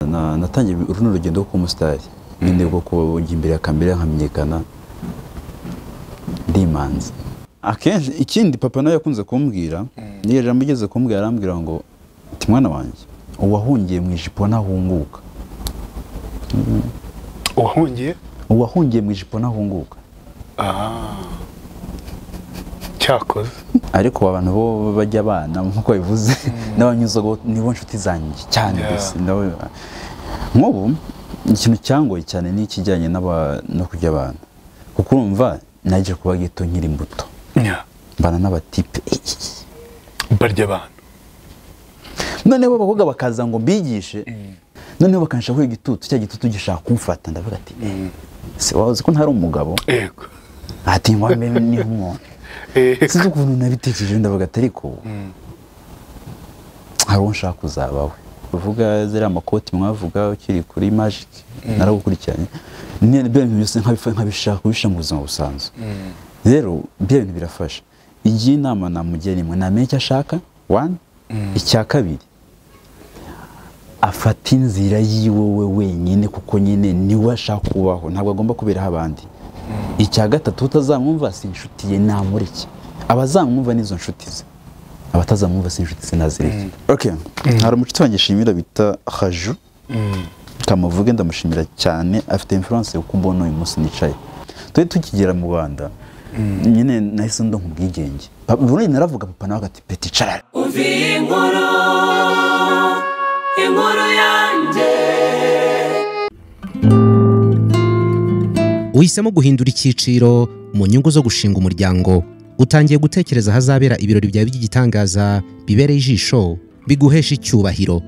Natangiye runo rugendo rwo kuba umusitari nyine, rwo kujya imbere ya kamera nkamenyekana, ndimanzi akenshi. Ikindi papa nawe yakunze kumbwira, niyo jambo igeze kumbwira, arambwira ngo ati: "Mwana wanjye, uwahungiye mu ijipo ntahunguka." Uwahungiye? Uwahungiye mu ijipo ntahunguka. Ah, cyakoze. Ariko abantu bo bajya abana nk'uko bivuze n'abanyuzago nibo nshuti zanjye cyane. Gusa nk'ubu ikintu cyangoye cyane ni ikijyanye no kurya abantu, kuko urumva naje kuba gito nkiri mbuto, mbana n'abatipe barya abantu. Noneho abakobwa bakaza ngo mbigishe, noneho bakanshaka igitutu, cya gitutu gishaka kumfata. Ndavuga ati: "Se wazi ko ntari umugabo?" Ati ngo mbe ni nk'umuntu. Sinzi ukuntu nabitekereje, ndavuga ati: "Ariko hari uwo nshaka kuzaba we." Uvuga ziriya makoti mwavuga ukiri kuri Magic, naragukurikiranye. Ni bya bintu byose nkabishaka kubishyira mu buzima busanzwe. Rero bya bintu birafasha. Igihe inama namugira nimwe: namenye icyo ashaka, one. Icya kabiri, afata inzira yiwe we wenyine, kuko nyine niwe ashaka kubaho, ntabwo agomba kuberaho abandi. Icya gatatu, utazamwumva si inshuti ye, namureke. Abazamwumva n'izo nshuti ze, abatazamwumva si inshuti ze, nazireke. Okay, hari umucuti wanjye shimira bita Haju, kamuvuge, ndamushimira cyane, afite influence kuko mbona uyu munsi nicaye. Tujye tukigera mu Rwanda nyine nahise ndonka ubwigenge. Ubundi naravuga, papa nawe ati: "Petit, cara." Umva iyi nkuru, inkuru yanjye. Uhisemo guhindura icyiciro mu nyungu zo gushinga umuryango. Utangiye gutekereza ahazabera ibirori byawe by'igitangaza bibereye ijisho, biguhesha icyubahiro.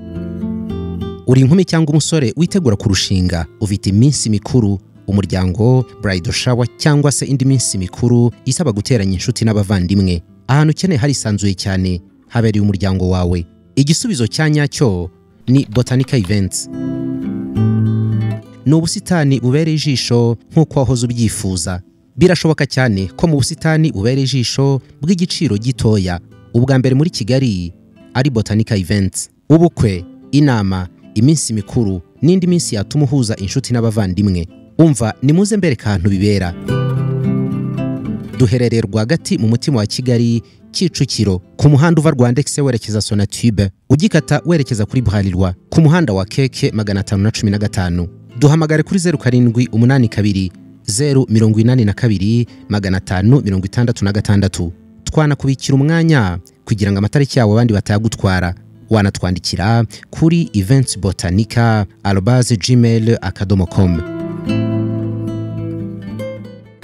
Uri inkumi cyangwa umusore witegura kurushinga, ufite iminsi mikuru, umuryango, bridal shower cyangwa se indi minsi mikuru isaba guteranya inshuti n'abavandimwe. Ahantu ukeneye harisanzuye cyane, habereye umuryango wawe. Igisubizo cya nyacyo ni Botanica Events. Ni ubusitani bubereye ijisho nk'uko wahoze ubyifuza. Birashoboka cyane ko mu busitani bubereye ijisho bw'igiciro gitoya, ubwa mbere muri Kigali ari Botanica Events. Ubukwe, inama, iminsi mikuru n'indi minsi yatuma uhuza inshuti n'abavandimwe, umva nimuze mbereka ahantu bibera. Duherereye rwagati mu mutima wa Kigali, Kicukiro, ku muhanda uva Rwandex werekeza Sonatube, ugikata werekeza kuri Bralirwa, ku muhanda wa KK 515. Duhamagare kuri 0782 082 566. Twanakubikira umwanya kugira ngo amatariki yawo abandi batayagutwara. Wanatwandikira kuri eventsbotanica@gmail.com.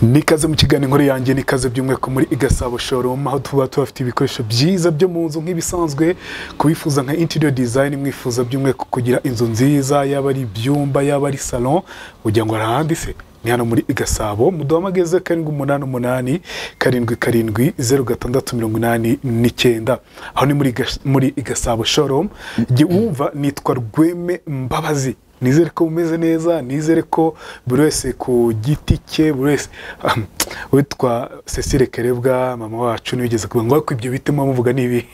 Nikaze mu kiganiro Inkuru Yanjye, nikaze by'umwihariko muri Igasabo Showroom, aho tuba tubafite ibikoresho byiza byo mu nzu nk'ibisanzwe. Kubifuza nka interior design, mwifuza by'umwihariko kugira inzu nziza, yaba ari ibyumba, yaba ari salon, ugira ngo arahandi se ni hano muri Igasabo. Muduhamageze 78877 0689, aho ni muri Igasabo Showroom. Jye wumva nitwa Rweme Mbabazi. Nizere ko mumeze neza, nizere ko buri wese ku giti cye, buri wese. Witwa Cecile Kerebwa, mama wacu, niwigeze kuvuga ngo ariko ibyo bituma muvuga ni ibi.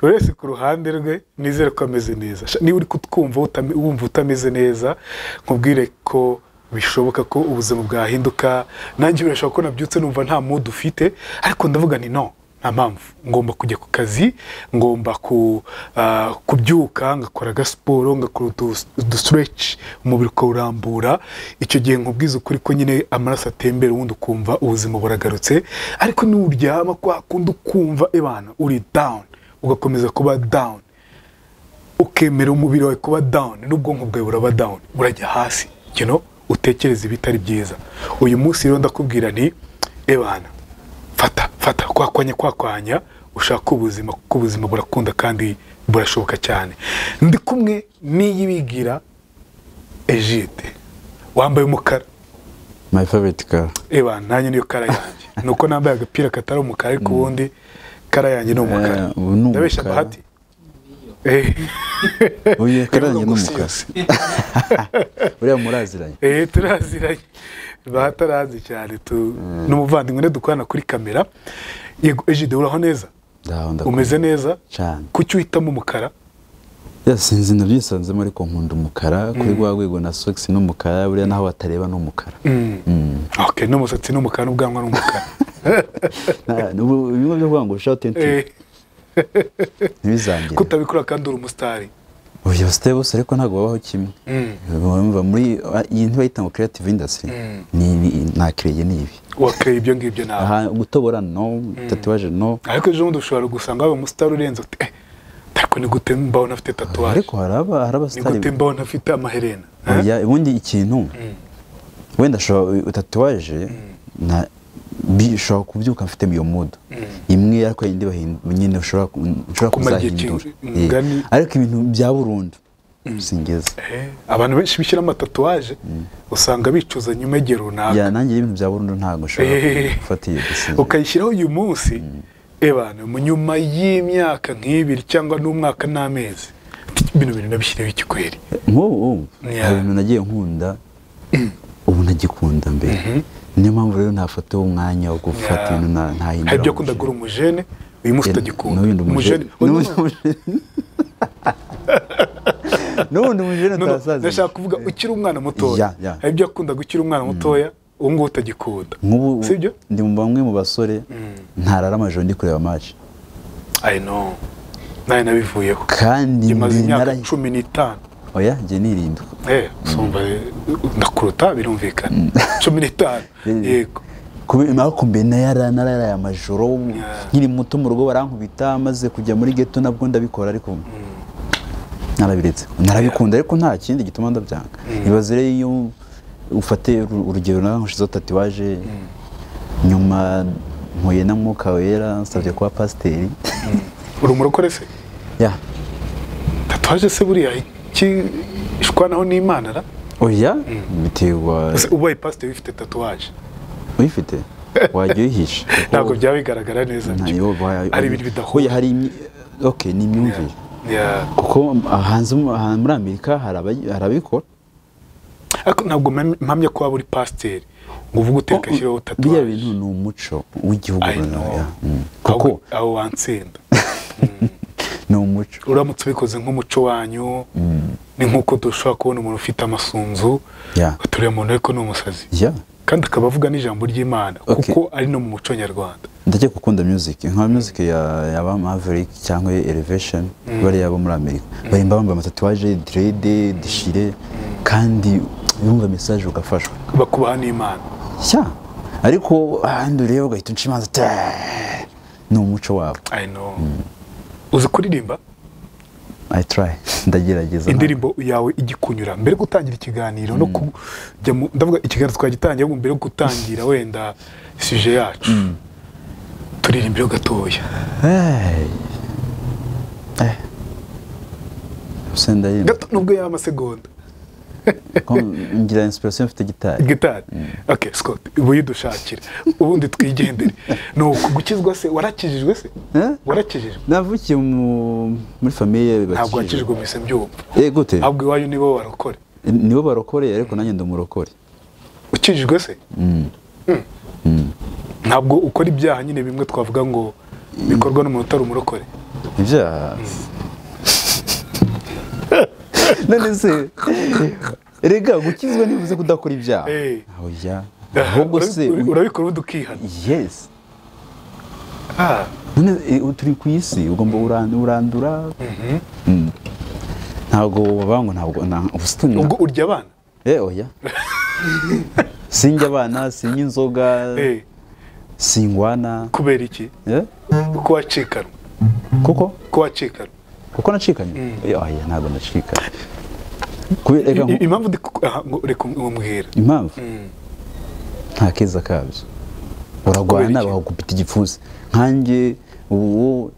Buri wese ku ruhande rwe nizere ko ameze neza. Niba uri kutwumva wumva utameze neza, nkubwire ko bishoboka ko ubuzima bwahinduka. Nanjye birashoboka ko nabyutse numva nta mood ufite, ariko ndavuga nti: "No, nta mpamvu, ngomba kujya ku kazi, ngomba kubyuka ngakora agasiporo, ngakora udu stretch, umubiri ukawurambura." Icyo gihe nkubwiza ukuri ko nyine amaraso atembera, ubundi ukumva ubuzima buragarutse. Ariko nuryama kwa kundi ukumva ebana uri down, ugakomeza kuba down, ukemera umubiri wawe kuba down, n'ubwonko bwawe buraba down, burajya hasi, utekereza ibitari byiza. Uyu munsi rero ndakubwira nti: "Ebana, fata fata kwakwanya kwakwanya, ushaka ubuzima, kuko ubuzima burakunda kandi burashoboka cyane." Ndi kumwe n'Iyibigira Egide, wambaye umukara. My favorite car. Ebana, nanjye niyo color yanjye, ni uko nambaye agapira katari umukara, ariko ubundi color yanjye ni umukara. Ubu ni Ndabeshya? umukara. Bahati. Oya, color yanjye ni Ngo si umukara. yose. Uriya muraziranye? Eh, turaziranye, batarazi cyane tu n'umuvandimwe ne dukorana kuri kamera. Yego Egide, uraho neza? Ndaho, ndakumva. Umeze neza? Cyane. Kuki uhitamo umukara? Sinzi nabyisanzemo ariko nkunda umukara kuri rwa rwego na socks n'umukara buriya naho batareba n'umukara. Okay, n'umusatsi n'umukara n'ubwanwa n'umukara. Bimwe byo kuvuga ngo shout into ntibizangire. Kutabikora kandi uri umusitari. Oya abasitari bose ariko ntabwo babaho kimwe. Bumva muri iyi ntibayita ngo creative industry. Ni nakreye ni ibi. Wakreye ibyo ngibyo nawe. Aha gutobora no, tatuwaje no. Ariko ejo bundi ushobora gusanga waba umusitari urenze uti ariko ni gute mbaho nafite tatuwaje. Ariko hari abasitari. Ni gute mbaho nafite amaherena. Oya ubundi ikintu wenda ashobora tatuwaje na bishobora kubyuka mfite iyo mood imwe ariko indi nyine ushobora kuzahindura ariko ibintu bya burundu singeze. Abantu benshi bishyira amatatuwaje usanga bicuza nyuma y'igihe runaka. Ya nanjye ibintu bya burundu ntabwo ushobora gufata iyo decision ukayishyiraho uyu munsi ebana mu nyuma y'imyaka nk'ibiri cyangwa n'umwaka n'amezi bino bintu nabishyiriyeho ikikweri. Nk'ubu hari ibintu nagiye nkunda ubu nagikunda mbere. Niyo mpamvu rero ntafata umwanya wo gufata ibintu ntahindura. Hari ibyo akunda gura umujene uyu munsi utagikunda. Umujene n'ubundi umujene utasaza. Ndashaka kuvuga ukiri umwana mutoya. Hari ibyo akunda gukira umwana mutoya ubu ngubu utagikunda. Sibyo? Ndi mu bamwe mu basore ntarara amajoro ndi kureba match. I know. Nawe nabivuyeho. Kandi maze imyaka 15. Oya njye nirindwi. Sumva ndakuruta birumvikana. 15 yego. Kubera mbe nararaye amajoro nkiri muto mu rugo barankubita maze kujya muri ghetto nabwo ndabikora ariko narabiretse. Narabikunda ariko nta kindi gituma ndabyanga. Ibaze rero iyo ufate urugero nawe nkushizo tatuwaje nyuma mpuye na Mwuka Wera nsabye kuba pasiteri. Uri umurokore se? Ya. Tatuwaje se buriya ishwanaho n'Imana ra? Oya biterwa. Ubaye pasiteri ufite tatuwaje. Uyifite? Wajya uyihisha. Ntabwo byaba bigaragara neza. Hari ibintu bidahuye. Oya hari okay ni imyumvire. Kuko hanze muri Amerika hari ababikora. Ariko ntabwo mpamya ko waba uri pasiteri ngo uvuge uteka shyiraho tatuwaje. Biriya bintu ni umuco w'igihugu runaka. Kuko aho wantsinda. Ni umuco. Uramutse ubikoze nk'umuco wanyu ni nk'uko dushobora kubona umuntu ufite amasunzu aturiye umuntu ariko ni umusazi. Kandi akaba avuga n'ijambo ry'Imana kuko ari no mu muco nyarwanda. Ndajya gukunda music nka music ya ba Maverick cyangwa Elevation bariya bo muri Amerika barimba bambaye amatatuwaje dread deshire kandi yumva message ugafashwa bakubaha n'Imana. Ariko ahandi ureba ugahita unshimanza ni umuco wabo. I know. Uzi kuririmba? I try ndagerageza. Indirimbo yawe igikunyura mbere gutangira ikiganiro no kujya ndavuga ikiganiro twagitangiye ahubwo mbere gutangira wenda sujet yacu turirimbire gatoya. Gato nubwo yaba amasegonda. Ngira inspiration mfite gitari. Gitari. Okay Scott ubuyidushakira ubundi twigendere. No gukizwa se warakijijwe se? Warakijijwe? Navukiye muri famille bakijijwe. Ntabwo wakijijwe mise mbyumva. Gute? Ahubwo iwanyu nibo barokore. Nibo barokore ariko nanjye ndumurokore. Ukijijwe se? Ntabwo ukora ibyaha nyine bimwe twavuga ngo bikorwa n'umuntu utari umurokore. Ibyaha. None se rega gukizwa ntibivuze kudakora ibyaha. Oya. Ahubwo se urabikora udukihana. Yes. None turi ku isi ugomba urandura. Ntabwo babango ntabwo ubusitani. Ubwo urya abana? Oya. Sinjya abana, sinya inzoga. Singwana. Kubera iki? Kuko wacikanwe. Kuko? Kuko wacikanwe. Kuko nacikanye? Oya ntabwo nacikanye. Impamvu reka umbwira. Impamvu? Nta keza kabyo. Uragwana bakagupita igipfunsi. Nkanjye ubu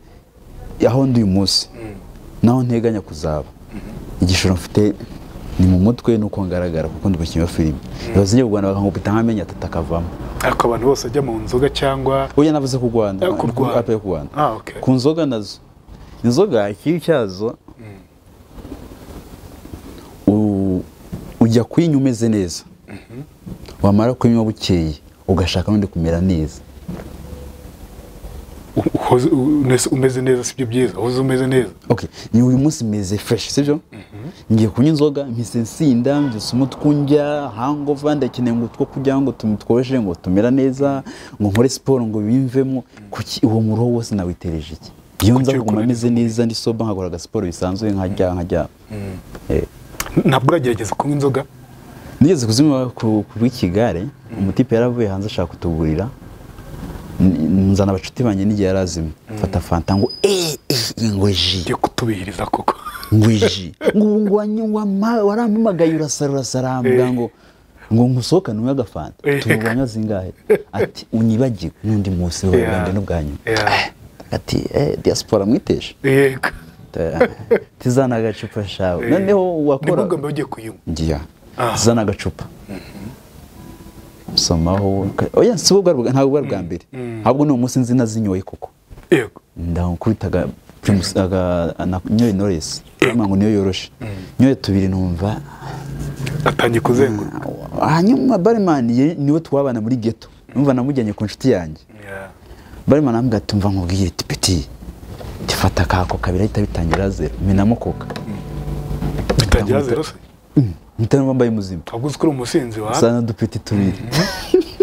aho ndi uyu munsi naho nteganya kuzaba. Igishoro mfite ni mu mutwe nuko ngaragara kuko ndi umukinnyi wa filime. Ibaze ngiye kugwana bakangupita nk'amenyo atatu akavamo. Ariko abantu bose ajya mu nzoga cyangwa oya navuze kugwana. Kugwana. Okay. Ku nzoga nazo. Inzoga ikibi cyazo ujya kuyinywa umeze neza. Wamara kuyinywa bukeye ugashaka n'undi kumera neza. Umeze neza sibyo byiza, uzi umeze neza. Okay, ni uyu munsi meze fresh sibyo? Ngiye kunywa inzoga mpise nsinda mbyutse umutwe unjya hangover, ndakeneye ngo two kugira ngo tumutwoje ngo tumera neza, ngo nkore siporo ngo bimvemo. Kuki uwo muroho wose nawitereje iki? Iyo nza kuguma meze neza ndi sober nkakora agasiporo bisanzwe nkajya. Ntabwo uragerageza kunywa inzoga? Nigeze kuzinywa ku bw'ikigare, umutipe yaravuye hanze ashaka kutugurira, nzana abacuti banjye n'igihe yarazimwe, mfata fanta ngo ngo ji. Ngiye kutubihiriza koko. Ngo ji. Ngo warampamagaye urasarambwa ngo nkusohokane unywe agafanta. Tubanywa zingahe? Ati unyibagiwe n'undi munsi wabanje n'ubwanyu. Ati diaspora mwitesha. Yego. Tizana agacupa shawe. Noneho wakora. Nibwo ugiye kuyinywa. Ngiya. Zana agacupa. Somaho. Oya si ubwo ntabwo bwa bwa mbere. Ahubwo ni umunsi nzi nazinyoye koko. Yego. Ndakubitaga Primus aga nyoye Knowless. Ngo niyo yoroshe. Nyoye tubiri numva atangiye kuzenguruka. Hanyuma barman niwe twabana muri ghetto. Numva namujyanye ku nshuti yanjye. Barman ambwira ati mva nkubwire ati petit tifata kako kabiri ahita bitangira zero. Minamo koka. Bitangira zero se? Mpita mbaye muzima. Ntabwo uzi ko uri umusinzi wa? Sana dupeti tubiri.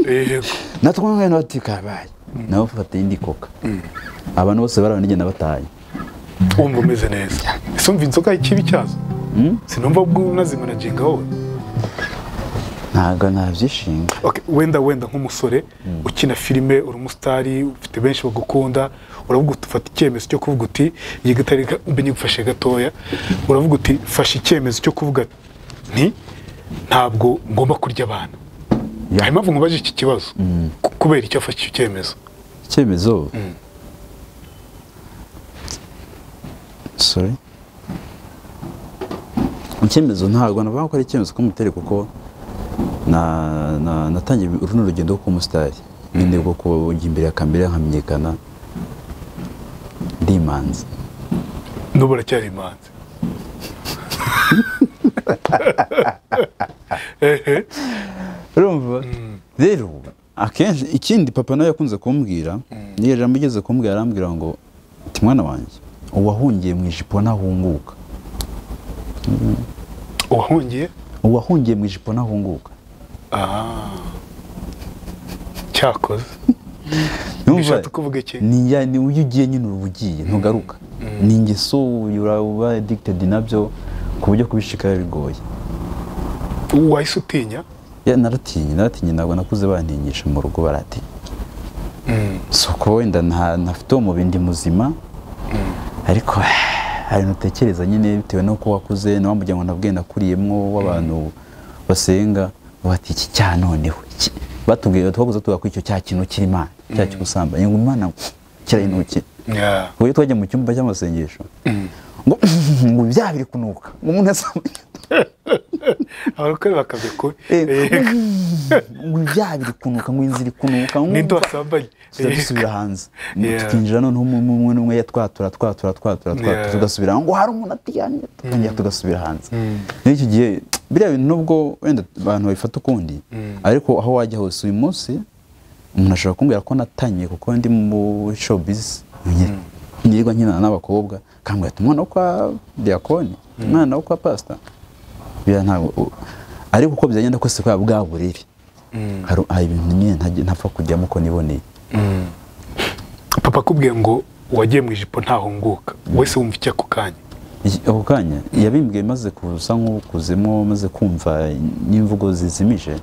Yego. Natwe nk'ayo nati kabaye. Nawe ufata indi koka. Abantu bose barabana bataye. Wumva umeze neza. Ese umva inzoga ikibi cyazo? Sinumva ubwo unazimanaginga wowe. Ntabwo nabyishinga. Okay, wenda nk'umusore ukina filime, uri umusitari, ufite benshi bagukunda, uravuga uti ufata icyemezo cyo kuvuga uti iyi gitarika mbe nyigufashe gatoya, uravuga uti fashe icyemezo cyo kuvuga nti ntabwo ngomba kurya abantu. Hari impamvu nkubaje iki kibazo? Kubera icyo afashe icyo cyemezo. Icyemezo? Sorry. Icyemezo ntabwo navuga ko ari icyemezo k'umutere kuko na natangiye runo rugendo rwo kumusitari nyine rwo kujya imbere ya kamera nkamenyekana ndimanze. N'ubu uracyari imanzi. Urumva rero akenshi ikindi papa nawe yakunze kumbwira, niyo jambo igeze kumbwira arambwira ngo ati mwana wanjye uwahungiye mu ijipo ntahunguka. Uwahungiye? Uwahungiye mu ijipo ntahunguka. Cyakoze. Nishatse kuvuga iki? Ni uyu ugiye nyine urubugiye ntugaruka. Ni ingeso uraba addicted nabyo ku buryo kubishika bigoye. Wahise utinya? Ya naratinye ntabwo nakuze bantinyisha mu rugo baratinya. Soko wenda ntafite uwo mubindi muzima. Ariko hari nutekereza nyine bitewe nuko wakuze na wamujya ngo nabwe nakuriyemwo w'abantu basenga bati iki cya noneho batubwiye twaguze tuga kwicyo cya kintu kiri Imana cya cy'ubusambanyi ngo Imana kirayinuke. Ubu twajya mu cyumba cy'amasengesho ngo bya biri kunuka ngo umuntu asambanye abarokore bakabye ko ngo bya biri kunuka ngo inzira ikunuka ngo ninde wasambanye tugasubira hanze tukinjira noneho umwe n'umwe yatwatura tugasubira ngo hari umuntu atiyanye tukongera tugasubira hanze. N'icyo gihe biriya bintu nubwo wenda abantu babifata ukundi ariko aho wajya hose uyu munsi umuntu ashobora kumbwira ko natanye kuko ndi mu showbiz nirirwa nkinana n'abakobwa kambwira ati umwana wo kwa diakoni umwana wo kwa pastor biriya ntabwo ariko uko byagenda kose kwa bwa buriri hari ibintu nyine ntapfa kujyamo uko niboneye. Papa akubwiye ngo wagiye mu ijipo ntahunguka wese wumva icyo ako kanya? Ako kanya yabimbwiye maze kusa nk'ukuzemo maze kumva n'imvugo zizimije.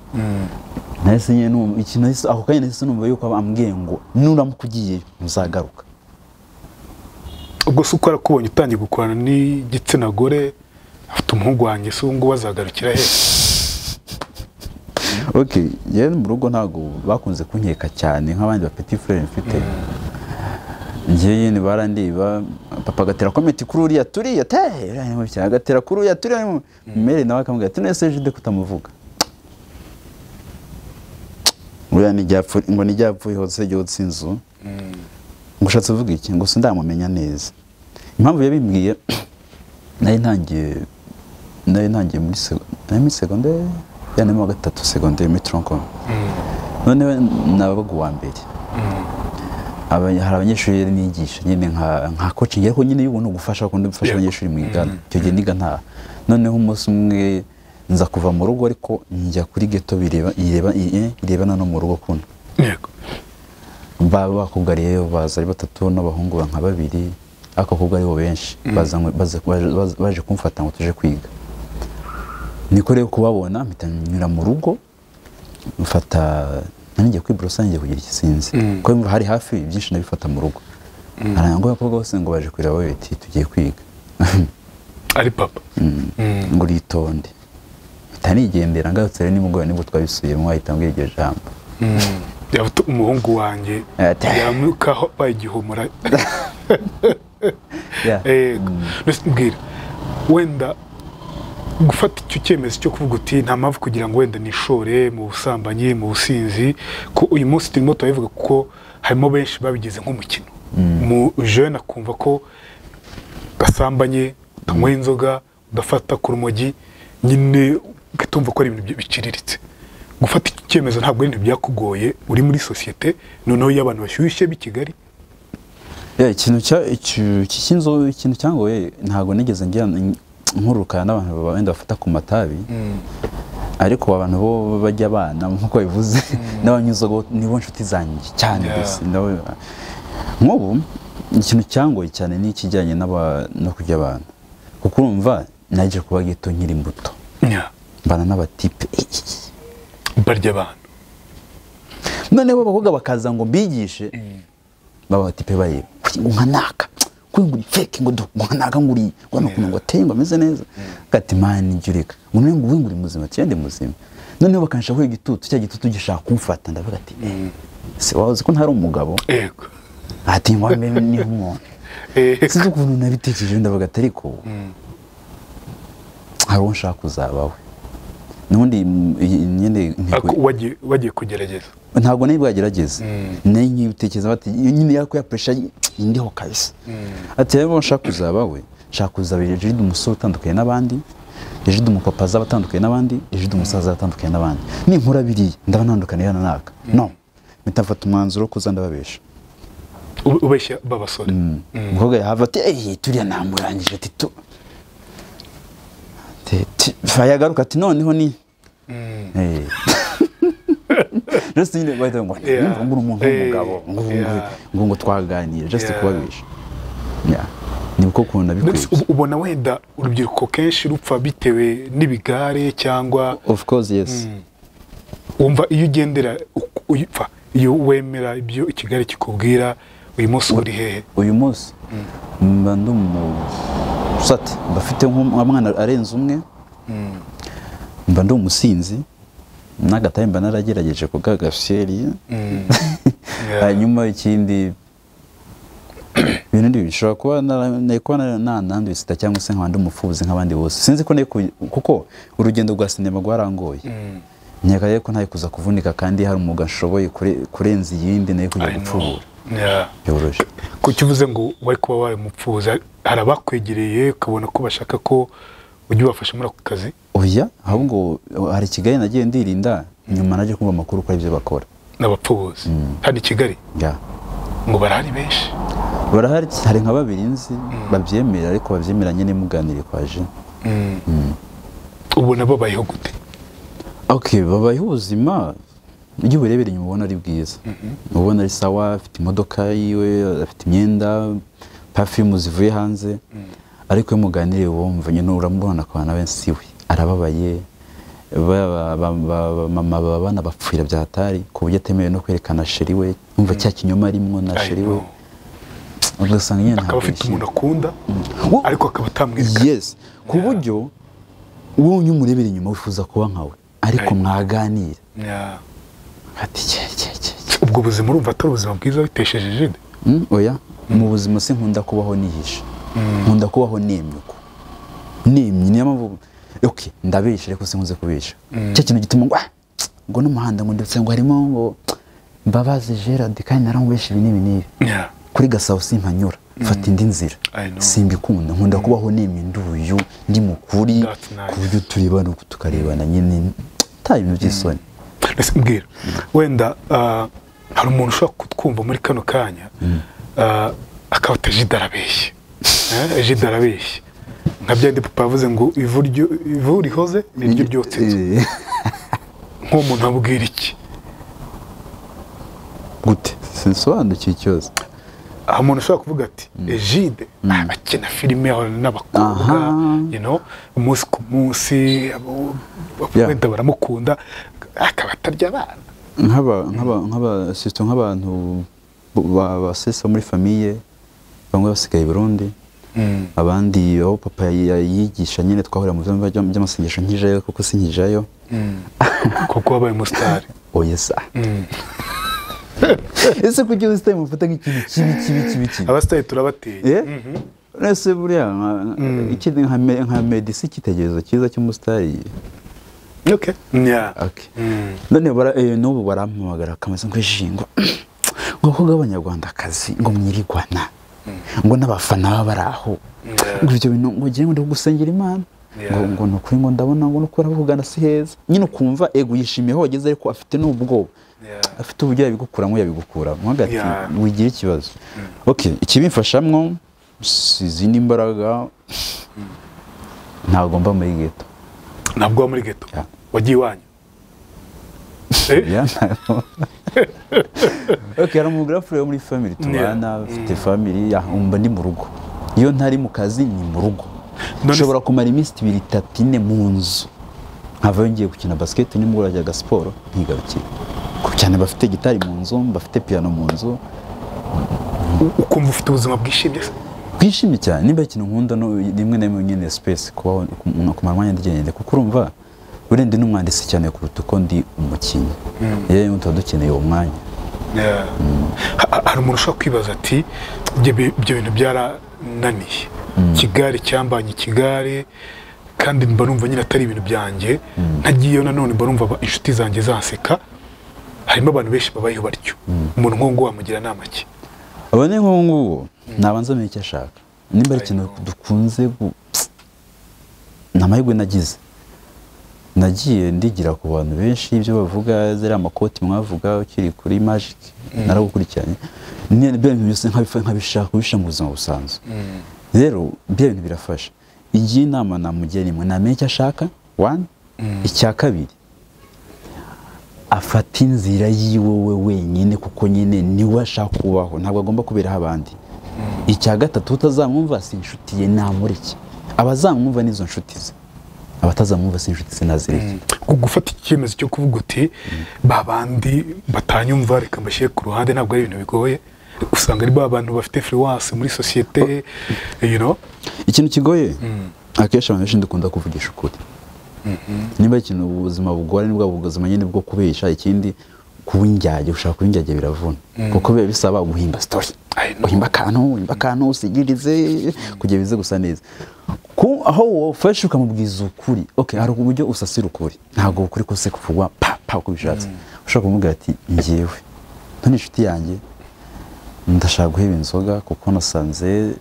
Nahise nyine ikintu ako kanya nahise numva yuko ambwiye ngo nuramuka ugiyeyo ntuzagaruka. Ubwo se uko arakubonye utangiye gukorana n'igitsina gore afite umuhungu wanjye se ubu ngubu azagarukira he? Okay, yewe mu rugo ntabwo bakunze kunkeka cyane nk'abandi ba petit frère mfite. Ngiye ni barandiba papa agatera comment kuri uriya turiya te agatera kuri uriya turiya mere nawe akamubwira ati nese jide kutamuvuga. Uriya ni ryapfu ngo ni ryapfuye hose yotse inzu. Ngo ushatse uvuga iki ngo sindamumenya neza. Impamvu yabimbwiye nari ntangiye muri secondaire ya mu gatatu secondaire muri tronc commun. None nabaga uwa mbere. Hari abanyeshuri nigisha nyine nka coaching, ariko nyine y'ubuntu, gufasha, kundi gufasha abanyeshuri mwigana. Icyo gihe niga ntaha. Noneho umunsi umwe nza kuva mu rugo, ariko njya kuri ghetto bireba ireba irebana no mu rugo kuno. Bakobwa rero baza ari batatu n'abahungu nka babiri, ariko abakobwa aribo benshi baje kumfata ngo tuje kwiga. Niko rero kubabona mpita nyura mu rugo, mfata nanjye kwiborosa, ngiye kugira ikisinzi kuko hari hafi byinshi nabifata mu rugo. Arangwa abakobwa bose ngo baje kureba bati tugiye kwiga. Ari papa ngo uritonde. Mpita nigendera, ngarutse rero nimugoroba nibwo twabisubiyemo, ahita ambwira iryo jambo. Yavuze umuhungu wanjye yamukaho bayigihumura. Mbwira wenda gufata icyo cyemezo cyo kuvuga uti nta mpamvu kugira ngo wenda nishore mu busambanyi, mu businzi, ko uyu munsi turimo turabivuga kuko harimo benshi babigize nk'umukino. Mu jeune akumva ko gasambanye, utanywa inzoga, udafata ku rumogi, nyine ugatumva ko ari ibintu biciriritse. Gufata icyo cyemezo ntabwo ari ibintu byakugoye uri muri sosiyete noneho y'abantu bashyushye b'i Kigali? Ikintu cyangoye, ntabwo nigeze ngira nkurukana n'abantu wenda bafata ku matabi, ariko abantu bo bajya abana nk'uko bivuze n'abanyuzogo nibo nshuti zanjye cyane. Nk'ubu ikintu cyangoye cyane ni ikijyanye no kurya abantu, kuko urumva naje kuba gito nkiri muto, mbana n'abatipe barya abantu, noneho abakobwa bakaza ngo mbigishe, baba batipe bareba ngo nkanaka ngo fake, ngo nkanaka nguri ngo nukuntu ngo ateye ngo ameze neza, ati mani njureka ngo none ngo nguri muzima cyende muzima. Noneho bakansha ko igitutu cya gitutu gishaka kumfata, ndavuga ati se wazi ko ntari umugabo? Yego. Ati ngo mbe ni umuntu. Sinzi ukuntu nabitekereje, ndavuga ati ariko hari uwo nshaka kuzabawe. Nubundi nyine wagiye kugerageza? Ntabwo nari bwagerageze, nari nkibitekereza bati nyine yako ya pressure indiho kabisa. Ati rero nshaka kuzaba we, nshaka kuzaba Egide umusore utandukanye n'abandi, Egide umupapa azaba atandukanye n'abandi, Egide umusaza atandukanye n'abandi. Ninkura biriya ndaba ntandukaniye na naka. No, mpita mfata umwanzuro wo kuza ndababesha. Ubeshya babasore? Umukobwa yahava ati eh turiya namurangije, ati tu yagaruka ati noneho ni just nyine bahita ngo ngo umuntu w'umugabo ngo twaganire, just kubabisha. Ni uko ukunda bikwiye. Ubona wenda urubyiruko kenshi rupfa bitewe n'ibigare cyangwa? Of course yes. Wumva iyo ugendera upfa, iyo wemera ibyo ikigare kikubwira, uyu munsi uri hehe? Uyu munsi mba ndi umusate, mba mfite nk'umwana arenze umwe, mba ndi umusinzi n'agataye mba naragerageje kugagashyeri. Hanyuma ikindi ibintu bishobora kuba nari nananduye sida cyangwa se nk'abandi umufuzi nk'abandi bose, sinzi ko kuko urugendo rwa sinema rwarangoye. Nkeka ko ntaye kuza kuvunika kandi hari umwuga nshoboye kurenza iyindi nayo kujya gupfubura. Byoroshye. Kuki uvuze ngo wari kuba wabaye umupfubuzi, hari abakwegereye ukabona ko bashaka ko ujya ubafasha muri ako kazi? Oya, ahubwo hari Kigali nagiye ndirinda, nyuma naje kumva amakuru ko aribyo bakora. N'abapfubuzi hano i Kigali? Ngo barahari benshi? Barahari, hari nka babiri nzi babyemera, ariko babyemeranye n'imuganire kwaje. Ubona babayeho gute? Okay, babayeho ubuzima iyo uburebera inyuma ubona ari bwiza, ubona ari sawa, afite imodoka yiwe, afite imyenda, perfume zivuye hanze, ariko iyo muganiriye wumva nyine uramubona akabona we si we, arababaye. Mama babana bapfira bya hatari ku buryo atemerewe no kwerekana sheri we, umva cya kinyoma arimwo na sheri we, ugasanga nyine akaba afite umuntu akunda ariko akaba atamwereka. Yes, ku buryo wowe umurebera inyuma wifuza kuba nkawe, ariko mwaganira. Ati ubwo buzima urumva atari ubuzima bwiza bitesheje jide? Oya, mu buzima sinkunda kubaho nihisha, nkunda kubaho nemye uko nemye, niyo mpamvu okay ndabesha ariko sinkunze kubesha. Cya kintu gituma ngo ngo n'umuhanda ngo ndetse ngo harimo ngo Mbabazi Gerard kandi naramubesha ibi n'ibi n'ibi. Kuri Gasabo simpanyura, mfata indi nzira, simbikunda, nkunda kubaho nemye nduyu ndi mukuri, ku buryo turebana tukarebana nyine nta bintu by'isoni. Mbwira wenda Hari umuntu ushobora kutwumva muri kano kanya akaba ati arabeshye, Egide arabeshye, nka byandi papa yavuze ngo ivu rihoze niryo ryotse inzu. Nk'uwo muntu abwira iki? Gute? Sinsobanukiwe ikibazo. Aho umuntu ushobora kuvuga ati Egide akina filime n'abakobwa, you know, umunsi ku munsi wenda baramukunda, akaba atarya abana. Nk'abantu basesa muri famiye, bamwe basigaye i Burundi, abandi aho papa yigisha nyine twahurira mu byumba by'amasengesho nkijayo kuko sinkijayo. Kuko wabaye umusitari. Oya sa. Ese kuki ubusitari mufata nk'ikintu kibi kibi kibi kibi? Abasitari turabateye. Ese buriya nka medisi icyitegererezo cyiza cy'umusitari. Okay. Yeah. Okay. None n'ubu barampamagara akameze nk'ijingo ngo abakobwa b'abanyarwandakazi ngo mwirigwana ngo n'abafana baba bari aho ngo ibyo bintu ngo ngiye ngo gusengera Imana ngo ni ukuri ngo ndabona ngo nuko bavugana si heza nyine, ukumva ego yishimiye aho wageze ariko afite n'ubwoba, afite uburyo yabigukuramo yabigukuramo hagati wigira ikibazo. Okay, ikibimfashamwo izindi mbaraga, ntabwo mba muri ghetto. Ntabwo wa muri ghetto? Wagiye iwanyu? Okay, hari umugirafure wo muri family tubana, afite family, umva ndi mu rugo. Iyo ntari mu kazi ni mu rugo. Nshobora kumara iminsi 2 3 4 mu nzu. Nkavayo ngiye gukina basket, nimugoroba njya siporo nkigarukira. Cyane bafite gitari mu nzu, bafite piano mu nzu. Ukumva ufite ubuzima bwishimye? Bwishimye cyane. Nimba ikintu nkunda no rimwe na rimwe nyine space kubaho kumara umwanya ndigende, kuko urumva buriya ndi n'umwanditsi cyane kuruta uko ndi umukinnyi. Rero tuba dukeneye uwo mwanya. Hari umuntu ushobora kwibaza ati ibyo bintu byarananiye, Kigali cyambanye Kigali, kandi mba numva nyine atari ibintu byanjye, ntagiyeyo nanone mba numva inshuti zanjye zanseka. Harimo abantu benshi babayeho batyo. Umuntu nk'uwo nguwo wamugira inama ki? Abo ni nk'uwo nguwo nabanza amenye icyo ashaka. Nimba ari ikintu dukunze, ni amahirwe nagize, nagiye ndigira ku bantu benshi ibyo bavuga, ziriya amakoti mwavuga ukiri kuri Magic naragukurikiranye, bya bintu byose nkabishaka kubishyira mu buzima busanzwe. Rero bya bintu birafasha. Igihe inama namugira nimwe, namenye icyo ashaka, one. Icya kabiri, afata inzira yiwe wenyine kuko nyine niwe ashaka kubaho, ntabwo agomba kuberaho abandi. Icya gatatu, utazamwumva si inshuti ye namureke, abazamwumva nizo nshuti ze, abatazamwumva si inshuti ze nazireke. Gufata icyemezo cyo kuvuga uti babandi batanyumva reka mbashyire ku ruhande ntabwo ari ibintu bigoye, usanga ari ba bantu bafite influence muri societe, you know. Ikintu kigoye akenshi abantu benshi dukunda kuvugisha ukuri. Niba ikintu ubuzima bugora nibwo ubuzima nyine bwo kubesha, ikindi kuba indyarya, ushaka kuba indyarya biravuna, kuko biba bisaba guhimba story, uhimba akantu usigirize kugira bize gusa neza. Aho wafashe ukamubwiza ukuri, okay, hari uburyo usasira ukuri, ntabwo ukuri kose kuvugwa pa pa uko bishatse. Ushobora kumubwira ati njyewe none inshuti yanjye ndashaka guheba inzoga kuko nasanze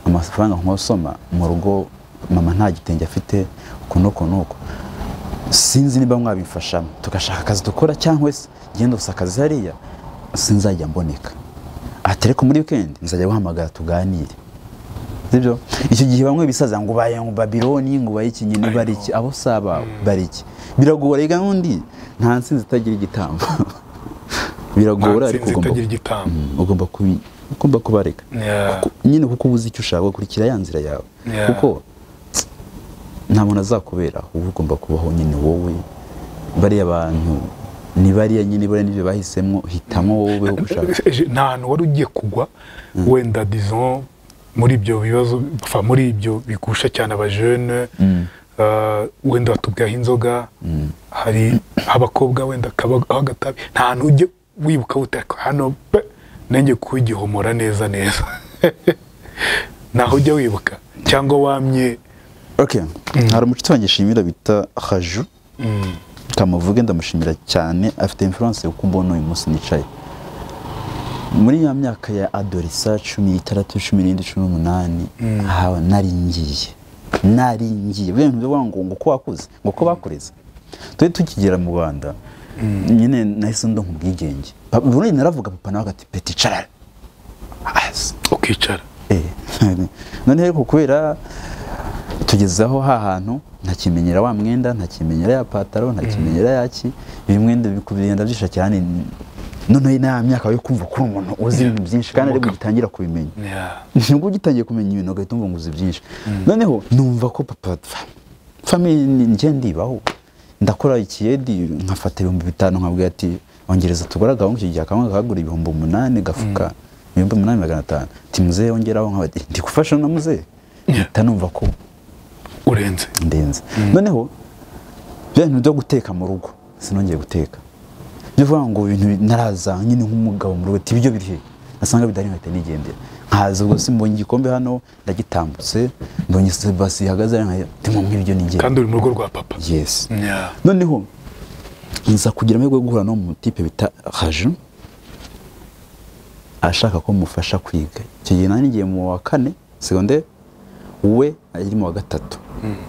amafaranga nkosoma mu rugo mama nta gitenge afite, uko nuko nuko, sinzi niba mwabimfashamo tugashaka akazi dukora, cyangwa se ngenda gusa akazi hariya sinzajya mboneka, atereko muri weekend nzajya guhamagara tuganire. Sibyo? Icyo gihe bamwe bisaza ngo baye ngo Babiloni ngo baye iki nyine bari iki, abo saba bari iki. Biragora rega n'undi nta nsinzi itagira igitambo. Biragora ariko ugomba kubareka. Nyine kuko ubuze icyo ushaka gukurikira ya nzira yawe. Kuko nta muntu azakubera, uba ugomba kubaho nyine wowe. Bariya bantu ni bariya nyine bariya nibyo bahisemo, hitamo wowe ushaka. Nta hantu wari ugiye kugwa wenda disons muri ibyo bibazo, muri ibyo bigusha cyane abajene, wenda watubwiye inzoga, hari abakobwa wenda agatabi, nta hantu ujye wibuka utaka hano nanjye kugihomora neza neza. Naho ujya wibuka cyangwa wamye. Okay, hari umucuti wanjye shimira bita Haju, kamuvuge ndamushimira cyane, afite influence kuko mbona uyu munsi nicaye muri ya myaka ya adolescence 16 17 18, hawa naringiye bya bintu byo ngo ko wakuze ngo ko bakureze. Twe tukigera mu Rwanda Nyine nahise ndonka ubwigenge. Ubundi naravuga papa nawe ati petit cara. Ukicara. None rero kubera tugezaho ha hantu ntakimenyera wa mwenda, ntakimenyera ya pataro, ntakimenyera yaki, bimwenda bikubigenda byisha cyane. None na myaka yo kumva ko umuntu uzi ibintu byinshi kandi ari gutangira kubimenya. Nubwo ugitangiye kumenya ibintu ugahita umva ngo uzi byinshi. Noneho numva ko papa famille nje ndibaho. Ndakora ikiyedi nkafata 5000 nkabwira ati ongereza tugora gahungu iki gihe akamwe kagura 8000 gafuka 8500 ati muzehe ongeraho nkabati ndi gufasha na muzehe. Ntanumva ko urenze ndenze. Noneho bya bintu byo guteka mu rugo sinongeye guteka. Bivuga ngo ibintu naraza nyine nk'umugabo mu rugo ati ibyo biri he nasanga bidari nkahita nigendera. Nkaza ubwo simbonye igikombe hano ndagitambutse mbonye basi ihagaze ndimo nk'ibyo nigenda. Kandi uri mu rugo rwa papa. Yes. Noneho nza kugira amahirwe yo guhura no mu type bita Raju ashaka ko mufasha kwiga. Icyo gihe nari ngiye mu wa 4 secondaire we ari mu wa 3.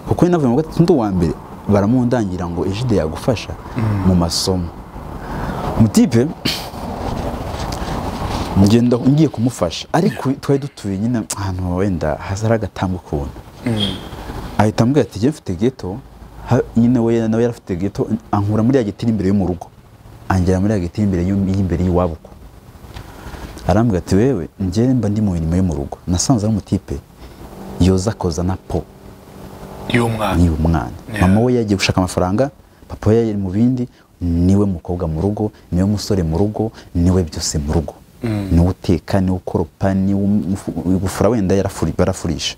Kuko navuye mu wa 3 ndi uwa mbere baramundangira ngo Ejide yagufasha mu masomo. Mutipe ngenda ngiye kumufasha ariko twari dutuye nyine ahantu wenda hazara agatambwe ukuntu. Ahita ambwira ati mfite ghetto nyine we nawe yarafite ghetto ankura muri ya giti imbere yo mu rugo angera muri ya giti imbere y'imbere y'iwabo. Arambwira ati wewe ngiye mba ndi mu mirimo yo mu rugo nasanze ari umutipe yoza koza na po y'umwana. Mama we yagiye gushaka amafaranga, papa we yari mu bindi, niwe mukobwa mu rugo, niwe musore mu rugo, niwe byose mu rugo. Niwe uteka, niwe ukoropa, niwe gufura wenda yarafuri barafurisha.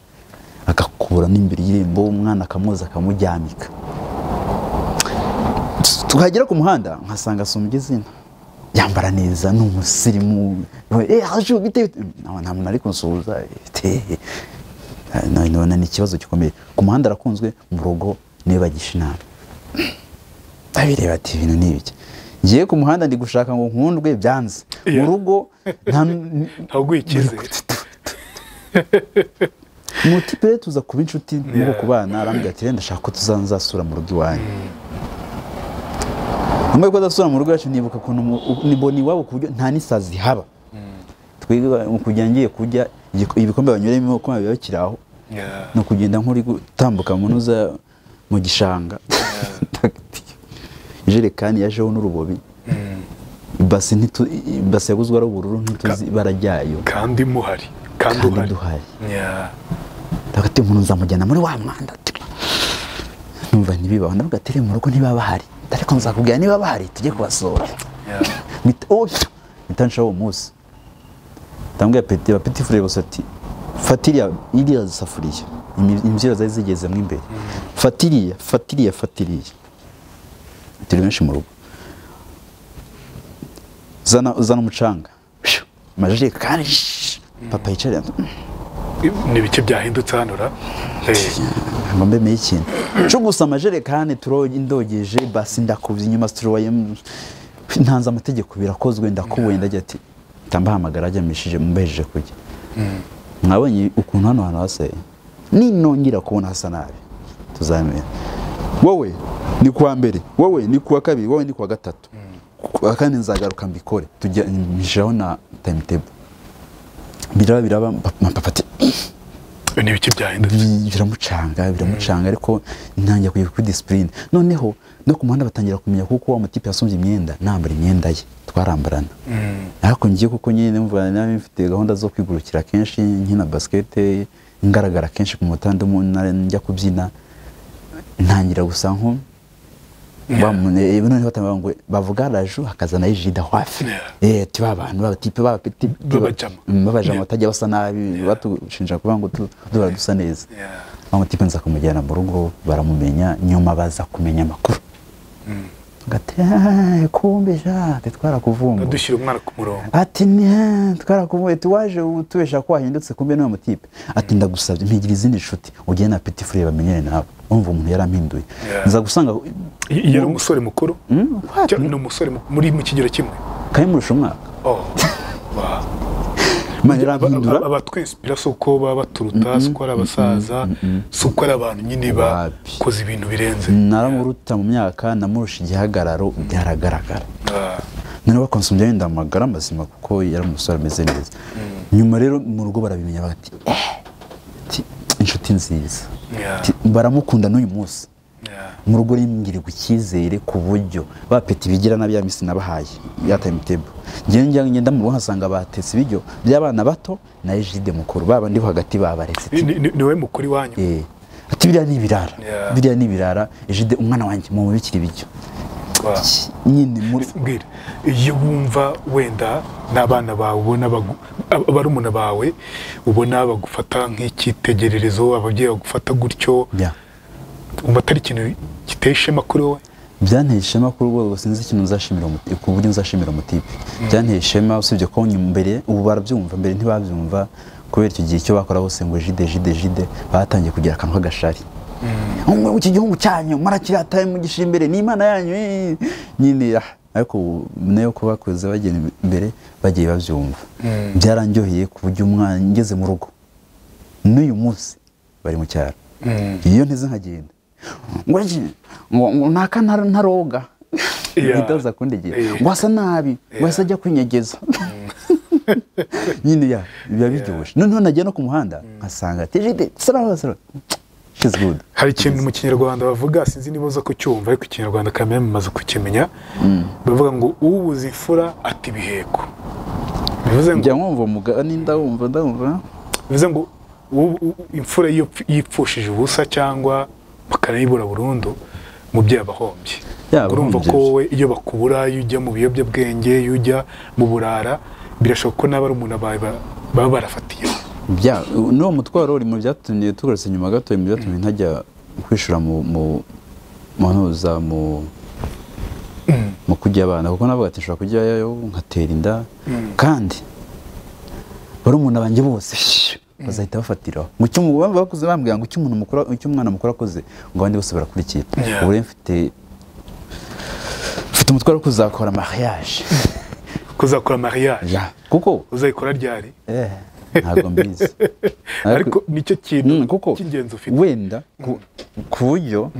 Akakubura n'imbere y'irembo umwana akamwoza akamujyamika. Tukagera ku muhanda nkasanga asumbye izina. Yambara neza ni umusirimu. Raju bite nta muntu ari kunsuhuza. None ni ikibazo gikomeye. Ku muhanda arakunzwe, mu rugo niwe bagisha inama. Abireba ati ibintu ni ibiki. Ngiye ku muhanda ndi gushaka ngo nkundwe byanze. Mu rugo ntabwo ikize. Mutipe tuza kuba inshuti mu kubana arambwira ati ndashaka ko tuzanzasura mu rugo iwanyu. Amwe ko azasura mu rugo yacu nibuka kuntu niboni iwabo ku buryo nta nisazi haba. Twiga kujya ngiye kujya ibikombe banyuremo ko biba kiraho. No kugenda nkuri gutambuka mu ntuza mu gishanga. Ijerekani yajeho n'urubobi. Ibase ntitu ibase yaguzwe ari ubururu ntituzi barajyayo. Kandi muhari, kandi uhari. Ndagati umuntu nzamujyana muri wa mwanda. Numva ntibibaho ndavuga ati mu rugo ntibaba bahari. Ariko nzakubwira niba bahari tujye kubasura. Mitansha uwo munsi. Tambwe petit frère bose ati fatiriya iriya safuriya imbyiro zari zigezemo imbere. Fatiriya fatiriya fatiriya. Turi benshi mu rugo. Zana umucanga. Amajerekani papa yicara. Ni bike byahindutse hano ra? Ngo mbe meye ikintu. Cyo gusa amajerekani turoye indogeje basi ndakubye inyuma turoye ntanze amategeko birakozwe ndakubuye ndajya ati tambahamagara ajyamishije mbejeje kujya. Mwabonye ukuntu hano hantu hasa ninongera kubona hasa nabi tuzamenya. Wowe ni kuwa mbere, wowe ni kuwa kabiri, wowe ni kuwa gatatu. Kandi nzagaruka mbikore tujya mishiraho na timetable. Biraba papa ati ni biki byahindutse biramucanga ariko ntangiye kujya kuri discipline. Noneho no ku muhanda batangira kumenya kuko wa mutipe yasumbye imyenda nambara imyenda ye twarambarana. Ariko ngiye kuko nyine mvana nabi mfite gahunda zo kwigurukira kenshi nkina basket ngaragara kenshi ku mutanda njya kubyina ntangira gusa nko noneho batanga ngo bavuga Raju hakazana Ejide hafi. Tiba abantu b'abatipe b'abapeti babajama batajya basa nabi batushinja kuvuga ngo duhora dusa neza. Amutipe nza kumujyana mu rugo baramumenya nyuma baza kumenya amakuru. Gate kumbe ja twarakuvumba. Dushyira umwana ku murongo. Ati twarakuvumba tuwaje utubesha ko wahindutse kumbe niwe mutipe. Ati ndagusabye mpigira izindi nshuti ugiye na petit frère bamenyere nabo. Umva umuntu yarampinduye. Nza gusanga yari umusore mukuru. Ni umusore muri mu kigero kimwe. Kandi murusha umwaka. Oh. Wow. Imana irampindura. Abatwinspira si uko baba baturuta, si uko ari abasaza, si uko ari abantu nyine bakoze ibintu birenze. Naramuruta mu myaka, namurusha igihagararo, byaragaragara. Noneho bakonsomye wenda amagara mazima kuko yari umusore ameze neza. Nyuma rero mu rugo barabimenya bati inshuti nziza. Baramukunda n'uyu munsi. Mu rugo rimgirirwa icyizere ku buryo ba peti bigira na bya misi nabahaye ya timetable. Ngiye ngenda mu rugo nkasanga batetse ibiryo by'abana bato na Egide mukuru, baba ndi hagati babaretse. Ni we mukuru wanyu. Ati biriya ni ibirara. Biriya ni ibirara, Egide umwana wanjye mu bikiri ibiryo. Nyine muri mbwira iyo wumva wenda n'abana bawe ubona barumuna bawe ubona bagufata nk'icyitegererezo, ababyeyi bagufata gutyo, umva atari ikintu giteye ishema kuri wowe? Byanteye ishema kuri rwego sinzi ikintu nzashimira ku buryo nzashimira umutipe. Byanteye ishema usibye ko mbere ubu barabyumva, mbere ntibabyumva kubera icyo gihe icyo bakora bose ngo jide jide jide, batangiye kugira akantu k'agashari. Ngo iki gihugu cyanyu marakirataye mugisha imbere ni Imana yanyu nyine, ariko nayo kubakuze bagenda imbere bagiye babyumva. Byarandyoheye ku buryo umwana ngeze mu rugo n'uyu munsi bari mu cyaro, iyo nteze nkagenda ngo ngo naka ntaroga itaza kundigira ngo asa nabi, ngo asa ajya kwinyegeza nyine ya biba biryoshye. Noneho nagiye no ku muhanda nkasanga tejide sara sara. She's good. Hari ikintu mu Kinyarwanda bavuga, sinzi niba uza kucyumva ariko Ikinyarwanda kamere mumaze kukimenya, bavuga ngo ubuze imfura ati ibiheko. Bivuze ngo njya nkumva umugani ndawumva. Bivuze ngo imfura iyo yipfushije ubusa cyangwa bakanayibura burundu, umubyeyi aba ahombye. Urumva ko wowe iyo bakubura, iyo ujya mu biyobyabwenge, iyo ujya mu burara, birashoboka ko n'abarumuna bawe baba barafatiye. Bya n'uwo mutwaro uri mu byatumye tugarutse nyuma gato, mu byatumye ntajya kwishura mu ntuza mu kujya abana, kuko navuga ati nshobora kujyayo nkatera inda, kandi barumuna banjye bose bazahita bafatiraho. Ngo icyo bakuze bambwira ngo icyo umuntu mukuru, icyo umwana mukuru akoze, ngo abandi bose barakurikira. Ubu rero mfite umutwaro wo kuzakora mariage. Kuzakora mariage? Kuko uzayikora ryari? Ntabwo mbizi. Ariko nicyo kintu cy'ingenzi ufite. Wenda ku buryo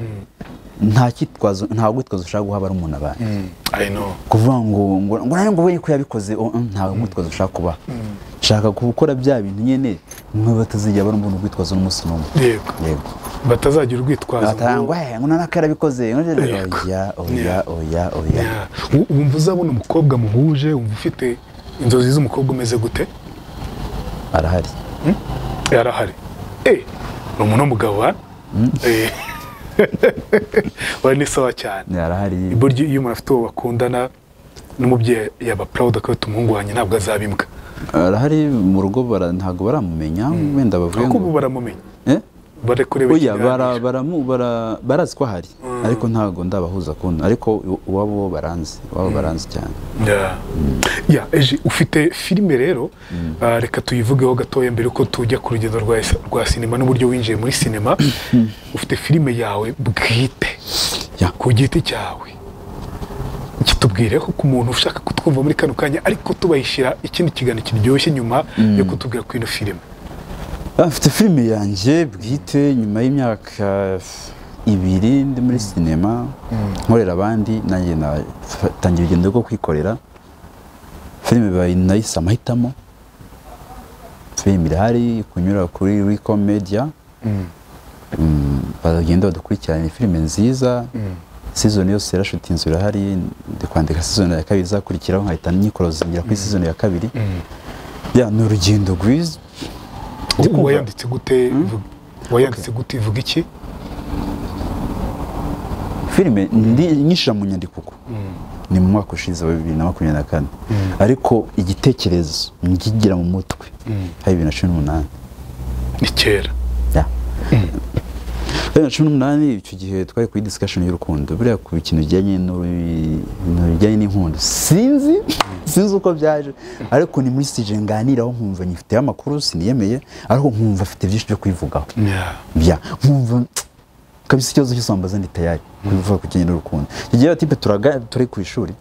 nta cyitwazo, nta gwitwazo ushaka guha barumuna banjye. I know. Kuvuga ngo ngo nayo ngo we ko yabikoze, nta gwitwazo ushaka kuba. Nshaka gukora bya bintu nyene mwe batazijya barumuna urwitwazo n'umunsi n'umwe. Yego. Yego. Batazagira urwitwazo. Batangwa ngo nanaka yarabikoze. Oya oya oya oya. Wumva uzabona umukobwa muhuje, wumva ufite inzozi z'umukobwa umeze gute? Arahari. Arahari. Ni umuntu w'umugabo wa? Wari ni sawa cyane. Arahari. Burya iyo umuntu afite uwo bakundana n'umubyeyi yaba proud akabita umuhungu wanjye ntabwo azabimbwa. Arahari mu rugo ntabwo baramumenya, wenda bavuye ngo ubu baramumenya. Bare kureba oya barazi ko ahari, ariko ntabwo ndabahuza kuntu, ariko uwabo baranzi, uwabo baranzi cyane. Ya eje ufite filime rero, reka tuyivugeho gatoya mbere uko tujya ku rugendo rwa sinema n'uburyo winjiye muri sinema. Ufite filime yawe bwite ku giti cyawe, kitubwire ko ku muntu ushaka kutwumva muri kano kanya, ariko tubayishira ikindi kiganiro kiryoshye nyuma yo kutubwira ku ino filime. Mfite filime yanjye bwite nyuma y'imyaka 2 ndi muri sinema nkorera abandi, nanjye natangiye urugendo rwo kwikorera. Filime nayise Amahitamo. Filime irahari kunyura kuri Rico Media, bagenda badukurikirana. Filime nziza, season yose yarashutinze irahari, ndi kwandika season ya kabiri izakurikiraho, nkahita nyikorozingira kuri season ya kabiri. Ya ni urugendo rwiza. Wayanditse gute? Wayanditse gute? Ivuga iki? Filime nyishira mu nyandiko uko ni mu mwaka ushize wa 2024, ariko igitekerezo ngigira mu mutwe hari 2018. Ni kera. 2018 icyo gihe twari kuri discussion y'urukundo, buriya ku kintu bijyanye n'ibijyanye n'inkundo, sinzi uko byaje, ariko ni muri sije nganiraho nkumva nyifite amakuru siniyemeye, ariko nkumva afite byinshi byo kwivugaho. Nkumva kabisa ikibazo cy'isombaza ndi tayari kubivuga ku kijyanye n'urukundo. Icyo gihe tipe turi ku ishuri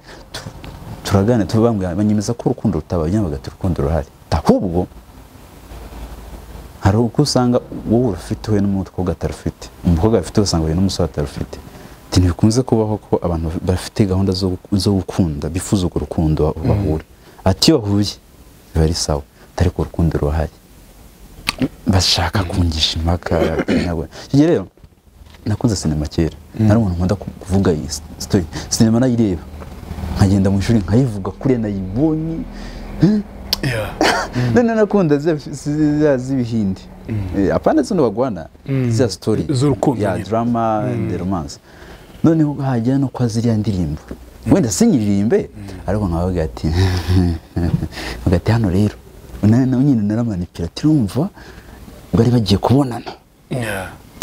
turagana, tubambwira banyemeza ko urukundo rutaba, bagati urukundo ruhari. Ahubwo hari uko usanga wowe urufite we n'umukobwa atarufite, umukobwa afite usanga we n'umusore atarufite. Ntibikunze kubaho ko abantu bafite gahunda zo gukunda bifuza urwo rukundo bahura. Ati iyo bahuye biba ari sawa, ariko urukundo ruhari bashaka kungisha impaka. Icyo rero nakunze sinema kera, nari umuntu nkunda kuvuga iyi story. Sinema nayireba nkagenda mu ishuri nkayivuga kure nayibonye. None nakunda ziriya z'ibihindi, apana zino bagwana, ziriya story z'urukundo ya drama de romance. Noneho hajya no kwa ziriya ndirimbo wenda sinyiririmbe, ariko nkabaga ati hagati hano rero nyine naramanipira turumva bari bagiye kubonana,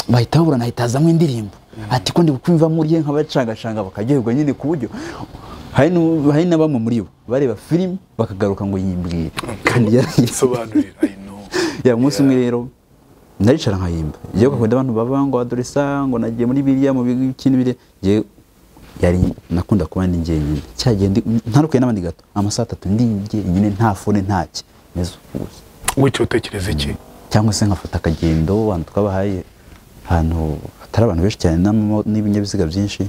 bahita baburana, hahita hazamo indirimbo ati ko ndi kumva muri ye nk'abacangacanga bakaryoherwa nyine ku buryo hari na bamwe muri bo bareba film bakagaruka ngo yimbwire kandi yarayisobanurira. I know. Ya umunsi umwe rero naricara nkahimba, yewe kakunda abantu baba ngo adoresa ngo nagiye muri biriya mu bintu bire, je yari nakunda kuba ndi njyenyine cyagende ntarukuye n'abandi gato amasaha 3 ndi njyenyine nta phone ntaki meze ukuze. Wicyo utekereza iki? Cyangwa se nkafata akagendo abantu twabahaye ahantu hatari abantu benshi cyane n'ibinyabiziga byinshi,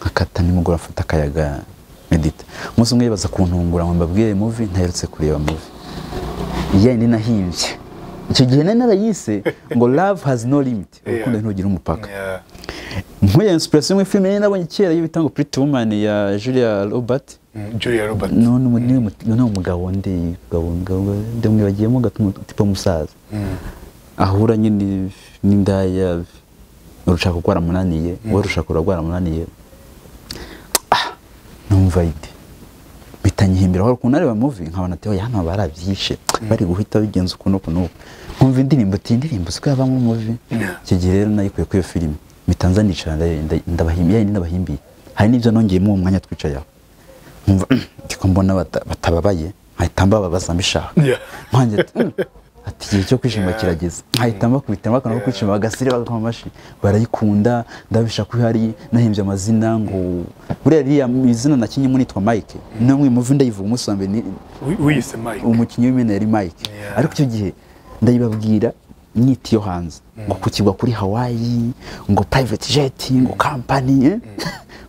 nkakata nimugora afata akayaga medita. Umunsi umwe baza kuntungura ngo mbabwire movie ntaherutse kureba movie yindi nahimbye. Icyo gihe nari narayise ngo love has no limit, urukundo ntugira umupaka. Nkuye inspiration muri filime nabonye kera y'ibita ngo Pretty Woman ya Julia Roberts. Julia Roberts none umugabo ndi ndamwibagiyemo gatuma tipo musaza ahura nyine n'indaya urushaka rwaramunaniye, we rushaka rwaramunaniye. Numva ide bitanyihimbira aho ukuntu areba movie nkabona ati oya hano barabyishe bari guhita bigenza ukuntu ukuntu, nkumva indirimbo ati indirimbo siko yavamo movie. Icyo gihe rero nayikuye kuri iyo filime mitanza nicara ndabahimbiye ndabahimbiye, hari n'ibyo nongeyemo uwo mwanya twicaye aho nkumva ndiko mbona batababaye nkahita mbababaza mbishaka nkanjye ati igihe cyo kwishima kirageze, nkahita mbakubita bakana kwishima bagasire bagakoma amashi barayikunda. Ndabisha ko hari nahimbye amazina ngo buriya riya izina nakinye muri nitwa Mike, namwe muvi ndayivuga umunsi wa mbere wiyise Mike, umukinyi w'imena yari Mike. Ariko icyo gihe ndayibabwira nyiti yo hanze ngo kukigwa kuri Hawaii ngo private jet ngo company,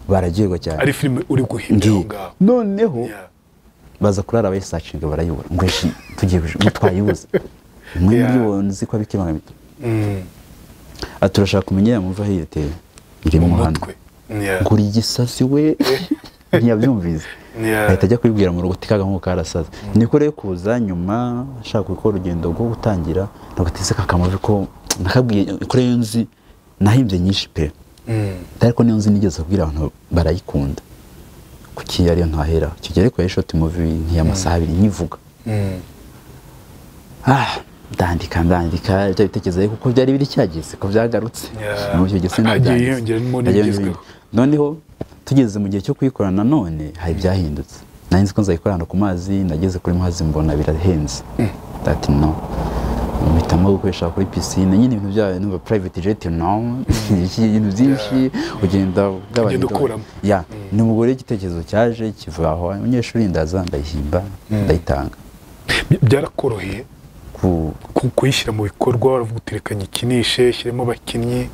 bararyoherwa cyane. Ari filime uri guhimbira ngaho noneho baza kurara bayisacinga barayibura ngo eshi tugiye twayibuze umwe muri bo nzi ko abikemanga bito. Aturashaka kumenya yamuva hirete iri mu muhanda nguri igisasi we ntiyabyumvise, ahita ajya kubibwira mu rugo tikaga nko karasaza. Niko rero kuza nyuma ashaka gukora urugendo rwo gutangira nagatise kakamuvi ko nakabwiye kuri iyo nzi nahimbye nyinshi pe, ariko niyo nzi nigeze kubwira abantu barayikunda kuki ariyo ntahera. Icyo gihe ariko yari short movie nk'iy'amasaha 2 nyivuga. Ndandika ibyo bitekerezo kuko byari biri cyageze ko byagarutse mu cyo gihe sinabyanditse. Noneho tugeze mu gihe cyo kuyikora nanone hari byahindutse. Nari nzi ko nzayikorana ku mazi, nageze kuri Muhazi mbona birahenze. Ati no, mpitamo gukoresha kuri piscine nyine ibintu byayo numva private jet no ibintu byinshi ugenda ugabanya. Ya ni umugore igitekerezo cyaje kiva aho abanyeshuri ndaza ndayihimba ndayitanga. Byarakoroheye kuyishyira mu bikorwa, baravuga uti reka nyikinishe shyiremo abakinnyi?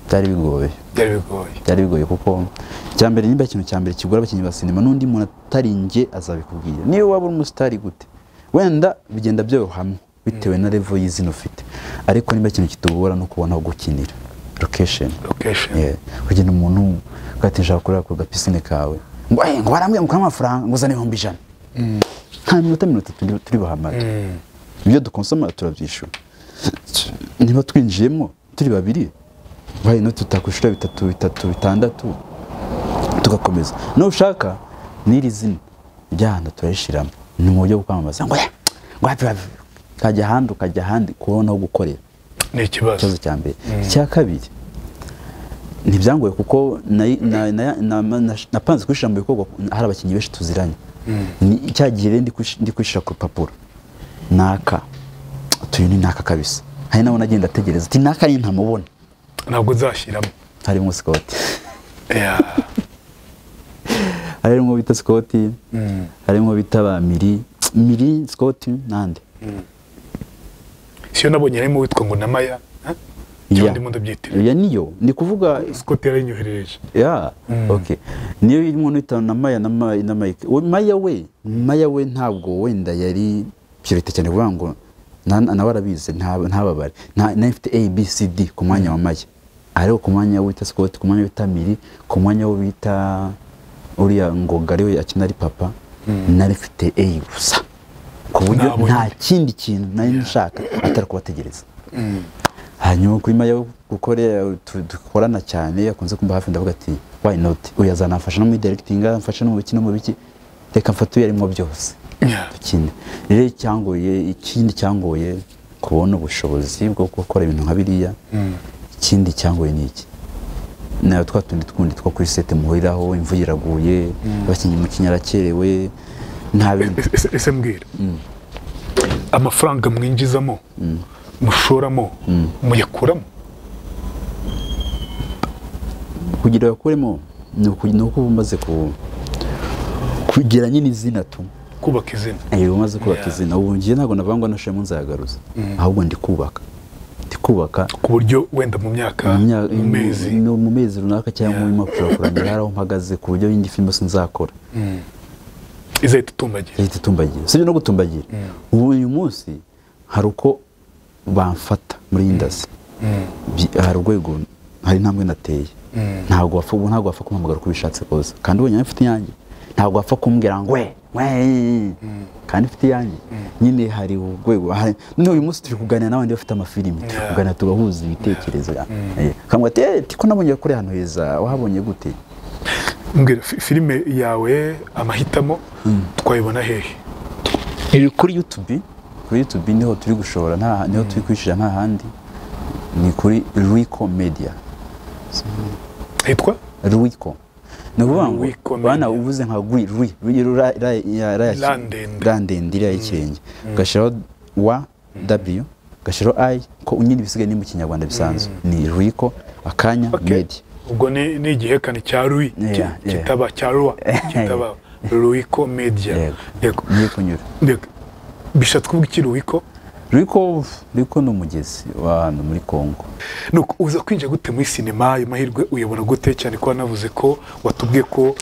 Byari bigoye, byari bigoye kuko icyambere nimba ikintu cya mbere kigura abakinnyi ba sinema n'undi muntu atari njye azabikubwira, niyo waba uri umusitari gute wenda bigenda byorohamo bitewe na level y'izina ufite, ariko nimba ikintu kitugora no kubona aho gukinira location. Kugenda umuntu ugatinja kurira ku gapisine kawe ngo ngo barambwiye ngo amafaranga ngo uzane 100,000 nta minota 30 turi bahamara. Ibyo dukonsoma turabyishura, niba twinjiyemo turi babiri bayi no tutakwishura 3 3 6 tugakomeza. Nushaka n'iri zina ryahanda turayishiramo ni mu buryo bwo kwamamaza ngo ngo hapi kajya ahandi ukajya ahandi kubona aho gukorera ni ikibazo cya mbere. Icya kabiri ntibyangoye kuko napanze kwishira mu bikorwa hari abakinnyi benshi tuziranye. Cya gihe rero ndi kwishira ku rupapuro naka tuyu ni naka kabisa, hari nabo nagenda ategereza ati naka ni ntamubona ntabwo nzashiramo. Harimo Scott, harimo bita Scott, harimo bita Bamiri, Miri Scott nande. Siyo nabonye harimo witwa ngo na Maya. Cyangwa ndimo ndabyitira. Ya niyo ni kuvuga Scott yarinyoherereje. Yeah. Okay. Niyo irimo nita na Maya na Mike. Maya we ntabwo wenda yari priorité cyane kuvuga ngo nawe arabizi ntababare. Na ifite A B C D ku mwanya wa Maya. Ariko ku mwanya wita Scott, ku mwanya wita Miri, ku mwanya wita uriya Ngoga ariwe akina ari papa, nari mfite A gusa. Ku buryo nta kindi kintu nari nshaka atari kubategereza. Hanyuma kuri Maya gukore dukorana cyane yakunze kumba hafi ndavuga ati why not, uyu azanafasha no muri directing, amfasha no mu biki no mu biki, reka mfate uyu arimo byose dukine. Rero cyangoye, ikindi cyangoye kubona ubushobozi bwo gukora ibintu nka biriya. Ikindi cyangoye ni iki, nayo twa tundi twundi two kuri set muhuriraho, imvura iraguye, abakinnyi mu kinyarakerewe, nta bintu. Ese mbwira, amafaranga mwinjizamo mushoramo muyakuramo? Kugira yakuremo ni uko umaze kugira nyine izina tu, kubaka izina. Umaze kubaka izina. Ubu ngiye ntabwo navangwa na shemu nzayagaruza, ahubwo ndi kubaka ku buryo wenda mu myaka mu mezi runaka cyangwa mu mwaka ushobora kurangira hari aho mpagaze ku buryo indi filime sinzakora izahita itumbagira. Sibyo no gutumbagira. Ubu uyu munsi hari uko bamfata muri industry, hari urwego, hari intambwe nateye. Ntabwo wapfa kumpamagara uko ubishatse kose, kandi ubonye mfite iyanjye ntabwo wapfa kumbwira ngo we kandi mfite iyanjye nyine. Hari urwego. None uyu munsi turi kuganira n'abandi bafite amafilimi, turi kuganira tugahuza ibitekerezo. Kangwa ati ko nabonye kuri hano heza, wahabonye gute? Mbwira filime yawe amahitamo twayibona hehe? Iri kuri YouTube. Kuri YouTube niho turi gushora, niho turi kwishira, nta handi. Ni kuri Ruiko Media. Hitwa Ruiko. Ni ukuvuga ngo bana uvuze nka gwi rui randende iriya y'ikirenge, ugashyiraho wa W, ugashyiraho I, ko nyine ibisigaye ni mu Kinyarwanda bisanzwe. Ni Ruiko akanya Media. Ubwo ni igihekane cya Rui kitaba cya Rwa kitaba Ruiko Media. Yego. Niyo kunyura. Bishatse kuvuga iki Ruiko? Ruiko ni umugezi wa hano muri Kongo. Nuko uza kwinjira gute muri sinema? Ayo mahirwe uyobora gute, cyane ko wanavuze ko watubwiye ko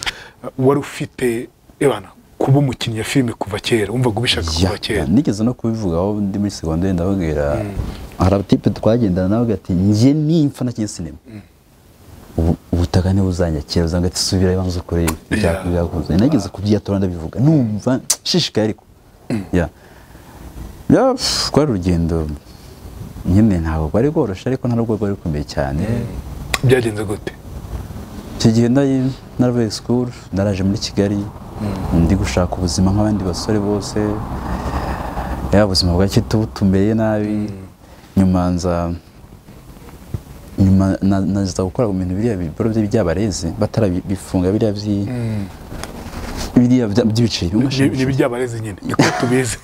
wari ufite ebana kuba umukinnyi ya filime kuva kera, wumvaga ubishaka kuva kera? Nigeze no kubivugaho ndi muri secondaire, ndababwira hari abatipe twagendana nawe ati njye nimfa nakinye sinema ubutaka niba uzanyakira uzanga ati subira ibanza ukore ibyakuze. Nageze kubyiyatora ndabivuga numva nshishikaye ariko rwari urugendo nyine ntabwo rwari rworoshye, ariko nta rwego rwari rukomeye cyane. Byagenze gute? Icyo gihe naravuye school, naraje muri Kigali ndi gushaka ubuzima nk'abandi basore bose. Ya ubuzima bwa butumbereye nabi. Nyuma naza gukora mu bintu biriya biboro by'abarezi batarabifunga biriya by'ibiceri. Ni by'abarezi nyine niko tubizi.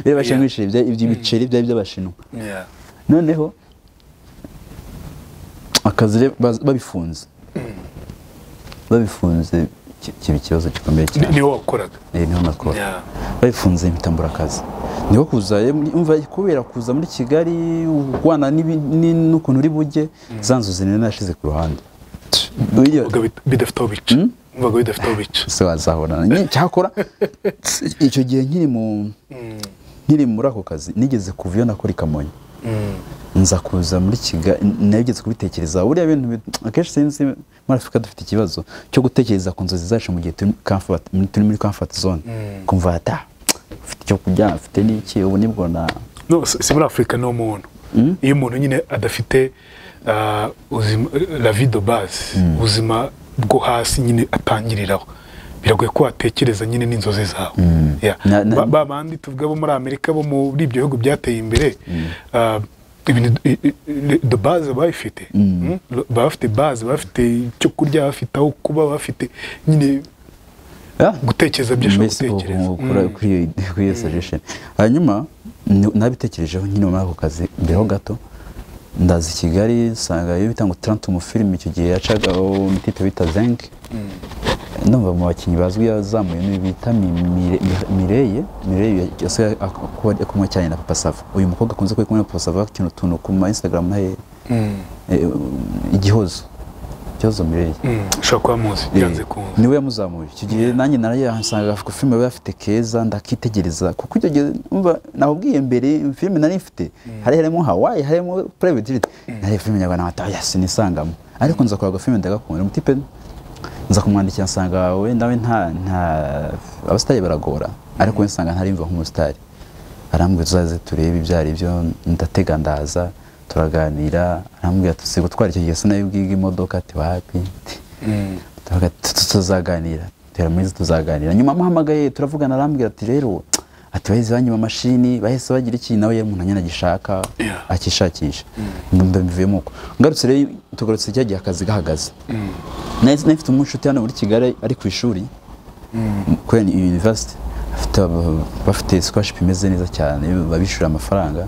Biriya iby'ibiceri byari by'abashinwa. Noneho akazi babifunze kiba ikibazo gikomeye cyane. Niho wakoraga? Niho nakora. Babifunze mpitambura akazi. Niho kuza umva kubera kuza muri Kigali urwana n'ukuntu uri bujye, za nzozi nari nashize ku ruhande. Bidafite aho bica. Umvaga bidafite aho bica. Se wazahorana. Cyakora icyo gihe nkiri muri ako kazi nigeze kuva iyo nakora i Kamonyi. Nza kuza muri Kigali nageze kubitekereza. Buriya bintu akenshi sinzi muri Afurika dufite ikibazo cyo gutekereza ku nzozi zacu mu gihe turi muri comfort zone. Kumva ata ufite icyo kurya, ufite n'iki, ubu nibwo na no si muri Afurika no muntu. Iyo umuntu nyine adafite la vie de base, ubuzima bwo hasi nyine atangiriraho, biragoye ko watekereza nyine n'inzozi zawe. Ba bandi tuvuga bo muri Amerika, bo muri ibyo bihugu byateye imbere, ibintu de base bafite, bafite base, bafite icyo kurya, bafite aho kuba, bafite nyine gutekereza byinshi gutekereza kuri iyo suggestion. Hanyuma nabitekerejeho nyine muri ako kazi mbere ho gato, ndaza i Kigali nsanga iyo bita ngo Trantum film icyo gihe yacaga umutipe bita Zenk. Ndumva mu bakinnyi bazwi yazamuye ni bita Mireye yase kumwe cyane na Papa Sava. Uyu mukobwa akunze kuba kumwe na Papa Sava akina utuntu ku ma Instagram na Igihozo Mireye. Ushobora kuba muzi byanze kunze. Niwe yamuzamuye. Icyo gihe nanjye narayasangaga ku filime we afite keza ndakitegereza kuko icyo gihe umva nababwiye mbere filime nari mfite hari harimo Hawaii harimo Private Jet nari filime nyarwanda nkata sinisangamo ariko nza kureba filime ndagakunda umutipe nza kumwandikira nsanga we nawe nta abasitari baragora ariko we nsanga ntarimva nk'umusitari arambwira tuzaze turebe ibyo ari byo ndatega ndaza turaganira arambwira tusi gutwara icyo gihe sinabibwiga imodoka ati wapi tuzaganira teramwiza tuzaganira nyuma amuhamagaye turavugana arambwira ati rero ati bahise banyima amashini bahise bagira iki nawe yari umuntu nyine agishaka akishakisha mbivuyemo uko ngarutse rero tugarutse cya gihe akazi gahagaze nari mfite umushuti hano muri Kigali ari ku ishuri kuri university bafite scholarship imeze neza cyane babishura amafaranga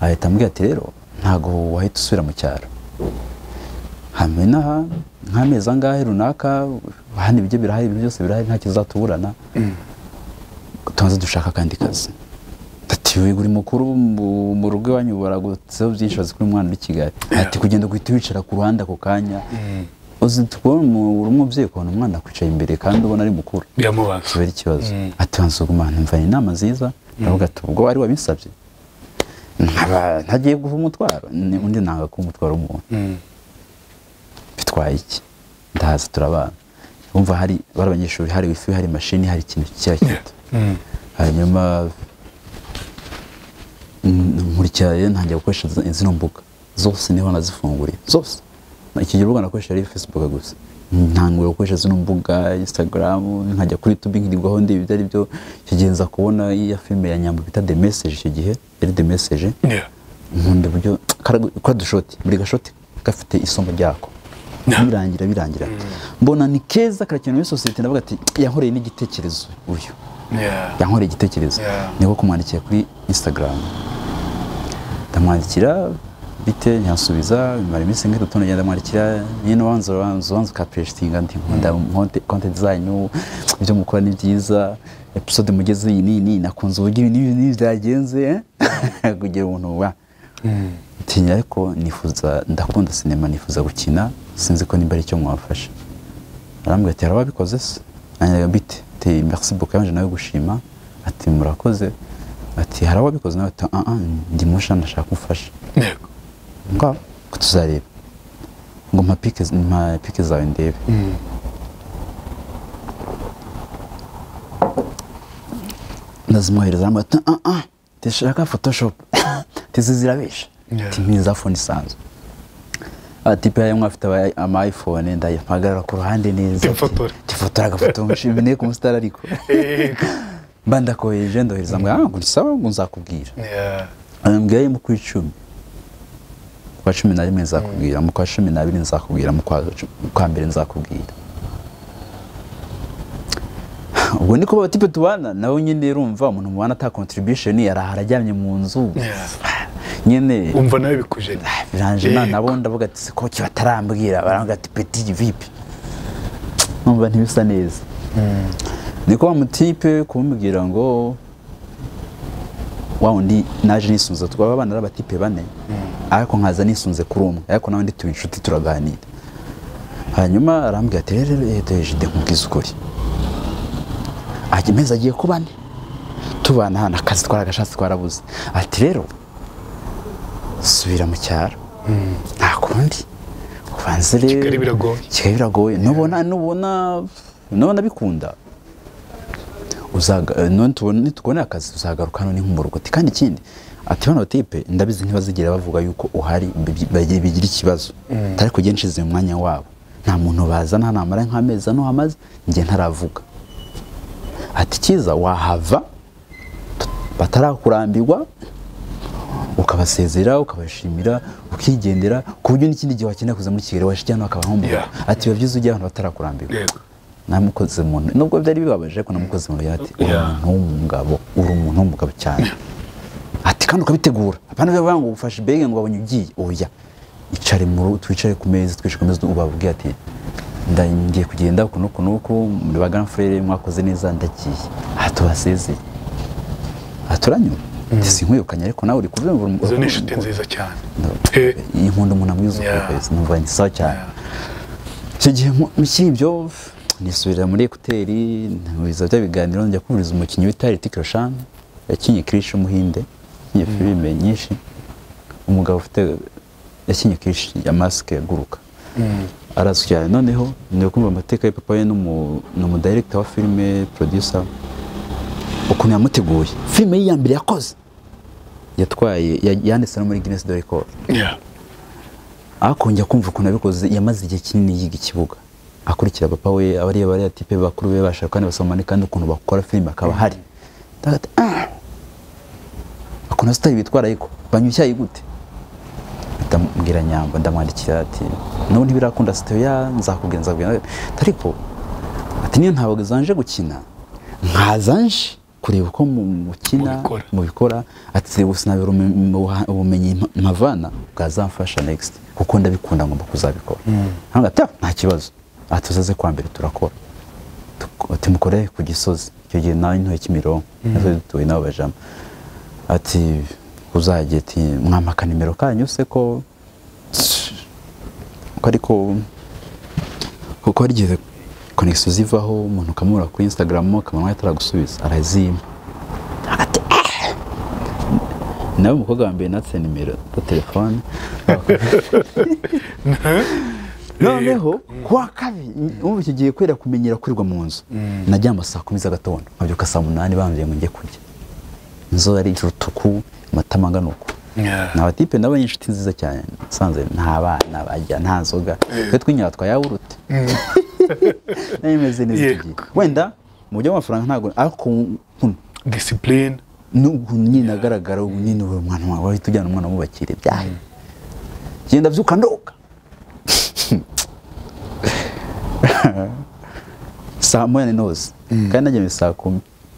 ahita ambwira ati rero ntago wahita usubira mu cyaro hamwe n'aha nk'amezi angahe runaka hano ibyo birahari ibintu byose birahari nta kizatuburana tubanze dushaka akandi kazi ati uri mukuru mu rugo iwanyu baragutseho byinshi bazi kuri umwana uri Kigali ati kugenda guhita wicara ku ruhande ako kanya uzi tubona uri umubyeyi ukabona umwana akwicaye imbere kandi ubona ari mukuru biramubaza kubera ikibazo ati banza ugumana mvana inama nziza ndavuga ati ubwo wari wabinsabye nkaba ntagiye guha umutwaro undi nanga kuba umutwaro w'umuntu bitwaye iki ndahaza turabana umva hari bari abanyeshuri hari wifi hari mashini hari ikintu cyakita hanyuma nkurikira rero ntangira gukoresha zino mbuga zose niho nazifunguriye zose iki gihe urubuga nakoresha ari Facebook gusa ntangura gukoresha zino mbuga Instagram nkajya kuri YouTube nkirirwaho ndeba ibyo ari byo icyo gihe nza kubona iya filime ya Nyambo bita The Message icyo gihe yari The Message nkunda uburyo kadushoti buri gashoti gafite isomo ryako birangira mbona ni keza karakina muri sosiyete ndavuga ati yankoreye n'igitekerezo uyu yankoreye igitekerezo niko kumwandikira kuri Instagram ndamwandikira bite ntiyansubiza bimara iminsi nk'itatu ngenda ndamwandikira nyine wanza ukapesitinga nti nkunda content zanyu ibyo mukora ni byiza episode mugeze iyi nini nakunze uburyo ibi n'ibi byagenze kugira umuntu wa ntinya ariko nifuza ndakunda sinema nifuza gukina sinzi ko nimba ari icyo mwafasha arambwira ati hari ababikoze se nanjye bite ati merci beaucoup yabanje nawe gushima ati murakoze ati hari ababikoze nawe ati ndi musha ndashaka umfasha yego ngo tuzareba ngo mpa pike zawe ndebe ndazimwohereza arambwira ati ndashaka photoshop tizi zirabesha ntiza phone isanzwe ati pe yamwe afite ama iPhone ndayimpagarara ku ruhande neza tifotora agafoto nshimine ku musitari ariko mba ndakohereje ndohereza mbwa ngo sawa ngo nzakubwira ambwira mu kwa 10 kwa 11 nzakubwira mu kwa 12 nzakubwira mu kwa mbere nzakubwira ubwo niko batipe tubana nawe nyine urumva umuntu mubana ata contribution yarahara aryamye mu nzu nyine umva nawe bikuje biranje nabo ndavuga ati siko kibatarambwira barambwira ati petit vipi numva ntibisa neza niko wa mutipe kumubwira ngo wa undi naje nisunze twaba abana ari abatipe bane ariko nkaza nisunze kuri umwe ariko nawe ndi tuba inshuti turaganira hanyuma arambwira ati rero jide nkubwiza ukuri amezi agiye kuba ane tubana hano akazi twaragashatse twarabuze ati rero subira mu cyaro nta kundi ubanze rero Kigali biragoye Kigali biragoye nubona bikunda uzaga nitubona akazi uzagaruka hano ni nk'umurugo kandi ikindi ati bano tipe ndabizi ntibazigera bavuga yuko uhari bigira ikibazo atari kujya nshize mu mwanya wabo nta muntu bazana namara nk'amezi ano hamaze njye ntaravuga ati kiza wahava batarakurambirwa ukabasezera ukabashimira ukigendera ku buryo n'ikindi gihe wakenera kuza muri Kigali washijya hano akaba nk'umuntu ati biba byiza ujya ahantu batarakurambirwa namukoze mu nubwo byari bibabaje ariko namukoze mu ati uri umuntu w'umugabo uri umuntu w'umugabo cyane ati kandi ukabitegura apana bivuga ngo ufashe ibege ngo babonye ugiye oya icare mu twicare ku meza twicaye ku meza ubabwiye ati Ngiye kugenda uku n'uku n'uku muri ba grand frère mwakoze neza ndagiye. Aha tubasezeye. Aha turanyura. Sinkwirukanye ariko nawe uri kubyumva. Izo ni inshuti nziza cyane. Iyi nkunda umuntu amwiza ukwezi numva ni sawa cyane. Icyo gihe mukiri ibyo nisubirira muri ekuteri ntubiza bya biganiro njya kumviriza umukinnyi witwa Hrithik Roshan yakinye Krish umuhinde yakinye filime nyinshi umugabo ufite yakinye Krish ya mask aguruka arazwi cyane. Noneho ndi kumva amateka ya papa we n'umu director wa filime producer ukuntu yamuteguye filime ye ya mbere yakoze yatwaye yanditse no muri Guinness World Record. Ariko njya kumva ukuntu abikoze yamaze igihe kinini yiga ikibuga akurikira papa we abariya bariya tipe bakuru be bashaka kandi basomane kandi ukuntu bakora filime akaba hari ukuntu sitari bitwara ariko banywa icyayi gute. Ndamubwira Nyambo ndamwandikira ati n'ubu ntibirakunda sitari ya nzakubwira ariko ati niyo ntabwo zanje gukina nkaza nje kureba uko mukina mubikora ati sinabera ubumenyi mpavana bwazamfasha next kuko ndabikunda ngomba kuzabikora. Ntabwo ati nta kibazo ati uzaze kwa mbere turakora ati mukore ku Gisozi icyo gihe nawe ntuye Kimironko natwe dutuye nabo bajama ati uzajye ati mwamaka nimero kanyu se ko ariko kuko harigeze connection zivaho umuntu ukamubura kuri Instagram akamubona ataragusubiza arazima ati nawe umukobwa wa mbere natse nimero za telefone. Noneho kuwa kabiri umva icyo gihe kwera kumenyera kwirirwa mu nzu najyama saa 10 z'agatondo nkabyuka saa 8 bambwiye ngo njye kurya inzu ari urutuku amatama angana uko. Na batipe nabo inshuti nziza cyane nsanze nta bana bajya nta nzoga twe twinyatwa yawurute nayimeze neza icyo gihe wenda mu buryo bw'amafaranga ntabwo ariko discipline n'ukuntu nyine agaragara ubu nyine uwo mwana wawe wahita ujyana umwana mubakire byahe genda byuka ndoga saa moya n'inoze kandi najya saa 10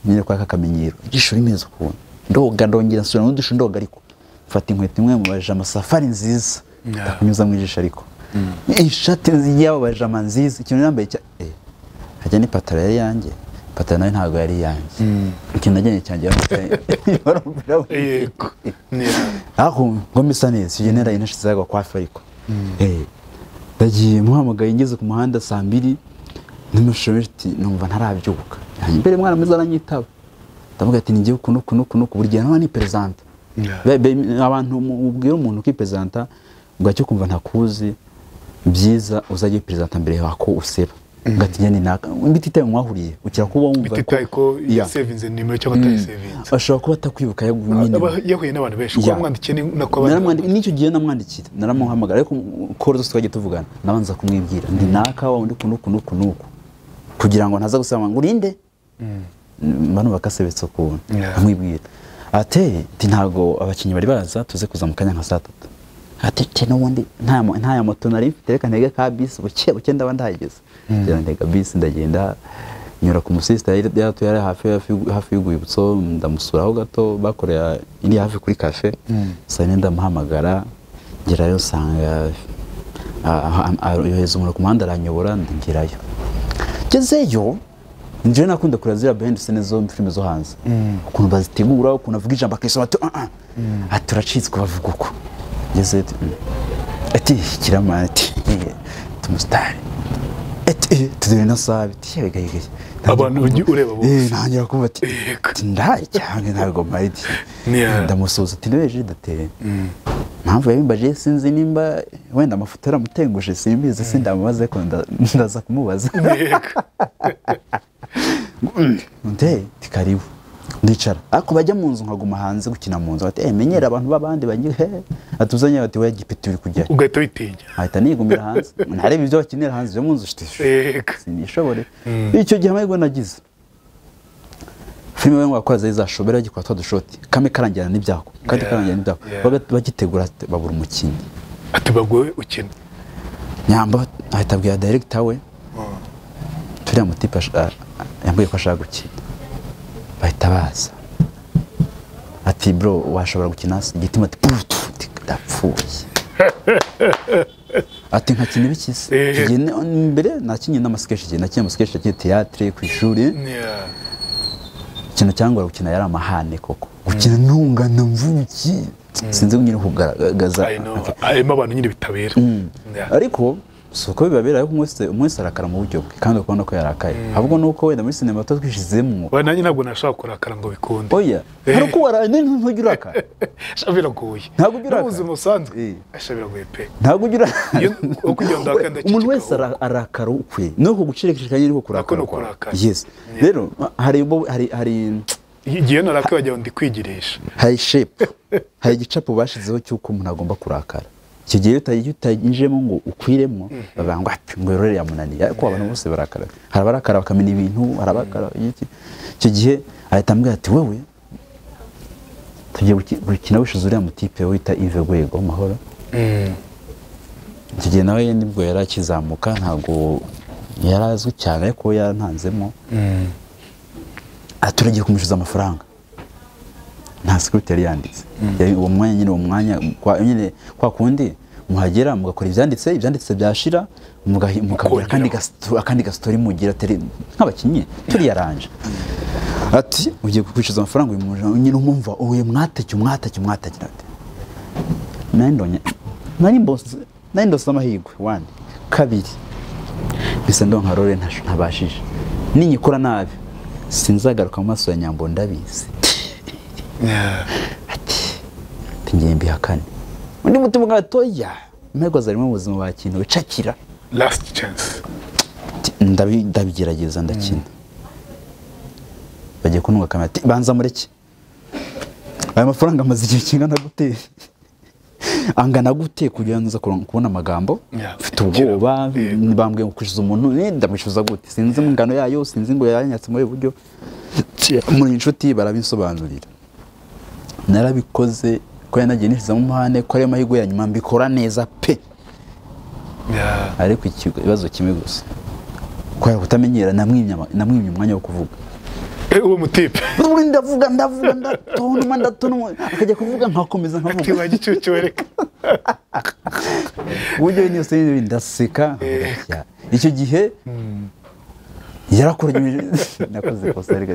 nyine kwa kakamenyero ijisho rimeze ukuntu ndoga ndongera nsubira n'udusho ndoga ariko mfata inkweto imwe mu bajama safari nziza ndakunyuza mu ijisho ariko ishati y'abo bajama nziza ikintu nambaye cya hajya n'ipataro yari yanjye ipataro nayo ntabwo yari yanjye ikintu najyanye cyanjye yego aho ngo misa neza iyo nera inashize agwa kwa ariko ndagiye muhamagaye ngeze ku muhanda saa 2 n'umushomeje numva ntarabyuka imbere mwana mwiza aranyitaba ndavuga ati ningiye kuno kuno kuno buri gihe nawe ni presenta abantu ubwira umuntu ukipresenta ugacyo kumva ntakuzi byiza uzajye presenta mbere wako useba ngatinya ni naka bititaye mwahuriye ukira kuba wumva bititaye ko yasevinze nimero cyangwa atayisevinze ashobora kuba atakwibuka nyine yahuye n'abantu benshi kuba mwandikiye nako abandi n'icyo gihe namwandikira naramuhamagara ariko call zose twagiye tuvugana nabanza kumwibwira ndi naka wa undi kuno kuno kuno kugira ngo ntaza gusaba ngo urinde bano bakasebetse ukuntu amwibwira ate ntago abakinyi bari baza tuze kuza mu kanya nka saa 3 ati n'ubundi nta moto nari mfite reka ntege ka bisi buke buke ndaba ndahageze ndega bisi ndagenda nyura ku musista yari yari hafi y'urwibutso ndamusuraho gato bakorera iri hafi kuri cafe saa 4 ndamuhamagara ngerayo nsanga yohereza umuntu ku muhanda aranyobora ndingirayo ngezeyo njye nakunda kureba ziriya behind scenes zo filime zo hanze ukuntu bazitegura ukuntu avuga ijambo akisoma ati ati turacitswe bavuga uko ngeze ati kiramana ati tumusitari ati tudure na sabi ati yegayegeye abantu ujye ureba bose ntangira kumva ati ndaye cyane ntabwo mpari ndamusuhuza ati ndeje dateye mpamvu yabimbaje sinzi nimba wenda amafoto yaramutenguje simbizi sindamubaze ko ndaza kumubaza nde tikaribu ndicara ariko bajya mu nzu nkaguma hanze gukina mu nzu bati menyera abantu babandi bagiye atuzanye bati we gipeti uri kujya ugahita witinya ahita nigumira hanze ntarebe ibyo bakinira hanze byo mu nzu sinishobore icyo gihe amahirwe nagize filime bakora zari zashobera bagikora twa dushoti kame karangira n'ibyako kandi karangira n'ibyako bagitegura babura umukinnyi ati bagoye ukina Nyambo ahita abwira director we turiya mutipe yambwiye ko ashaka gukina bahita baza ati bro washobora gukina igitima ati putu ndapfuye Ati nkakina ibikise. Mbere nakinye n'amasketch, nakinye amasketch ya théâtre ku ishuri. Ikintu cyangwa gukina yari amahane koko. Gukina ntungana mvuki. Sinzi nyine kugaragaza. Arimo abantu nyine bitabera. Ariko soko bibabera ariko umwe arakara mu buryo bwe kandi ukabona ko yarakaye. Ahubwo nuko wenda muri sinema twishizemo. Wa nanjye ntabwo nashaka kurakara ngo bikunde. Oya. Hari uko waraye ntujya urakara. Sha biragoye. Ntabwo ujya urakara. Ubuzima busanzwe. Sha biragoye pe. Ntabwo ujya urakara. Uko ugenda akanda. Umuntu wese arakara ukwe. Nuko gucirekeshanya niko kurakara. Ako kurakara. Yes. Rero hari igihe narakaye wagira ngo ndikwigirisha. Hari shape. Hari igicapo bashizeho cy'uko umuntu agomba kurakara. Icyo gihe utayinjemo ngo ukwiremo bavuga ngo ati ngo rero yamunaniye, ariko abantu bose barakara. Hari abarakara bakamena ibintu, hari abakara iki. Icyo gihe ahita ambwira ati wewe tugiye gukina wishize uriya mutipe wita Yves Rwego Mahoro. Icyo gihe nawe nibwo yari akizamuka, ntabwo yari azwi cyane ariko yarantanzemo. Aturagiye kumushiza amafaranga. Nta script yari yanditse. Uwo mwanya nyine, uwo mwanya kwa nyine kwa kundi muhagera mugakora ibyanditse byashira mugakora akandi gastori mugira teri nk'abakinyi turi yaranje. Ati ugiye kwishyuza amafaranga uyu muntu nyine umumva uyu mwateke ati nandonye nari ndose amahirwe wandi kabiri bise ndonka rore ntabashije ninyikora nabi sinzagaruka mu maso ya Nyambo ndabizi. Ati ngiye mbihakane. Undi mutima gatoya impego zarimo mu buzima bwa kintu wicakira. Last chance. Ndabigerageza ndakina. Bagiye kuntunga kamera ati banza mureke. Aya mafaranga amaze igihe kingana gute? Angana gute kugira ngo nza kubona amagambo? Mfite ubwoba bambwiye ngo kwishyuza umuntu ndamwishyuza gute? Sinzi ingano yayo, sinzi ngo yanyatse muri buryo. Muri inshuti barabinsobanurira. Narabikoze ko yanagiye nishyizamo umuhane ko ari amahirwe ya nyuma mbikora neza pe. Ariko ikibazo kimwe gusa ko kutamenyera namwimye umwanya wo kuvuga. Uwo mutipe ndavuga ndatonoma akajya kuvuga nkakomeza nkavuga. Ati wagicucu wereka. Uburyo niyo se ndaseka. Icyo gihe yarakoranye nakoze kosa ariko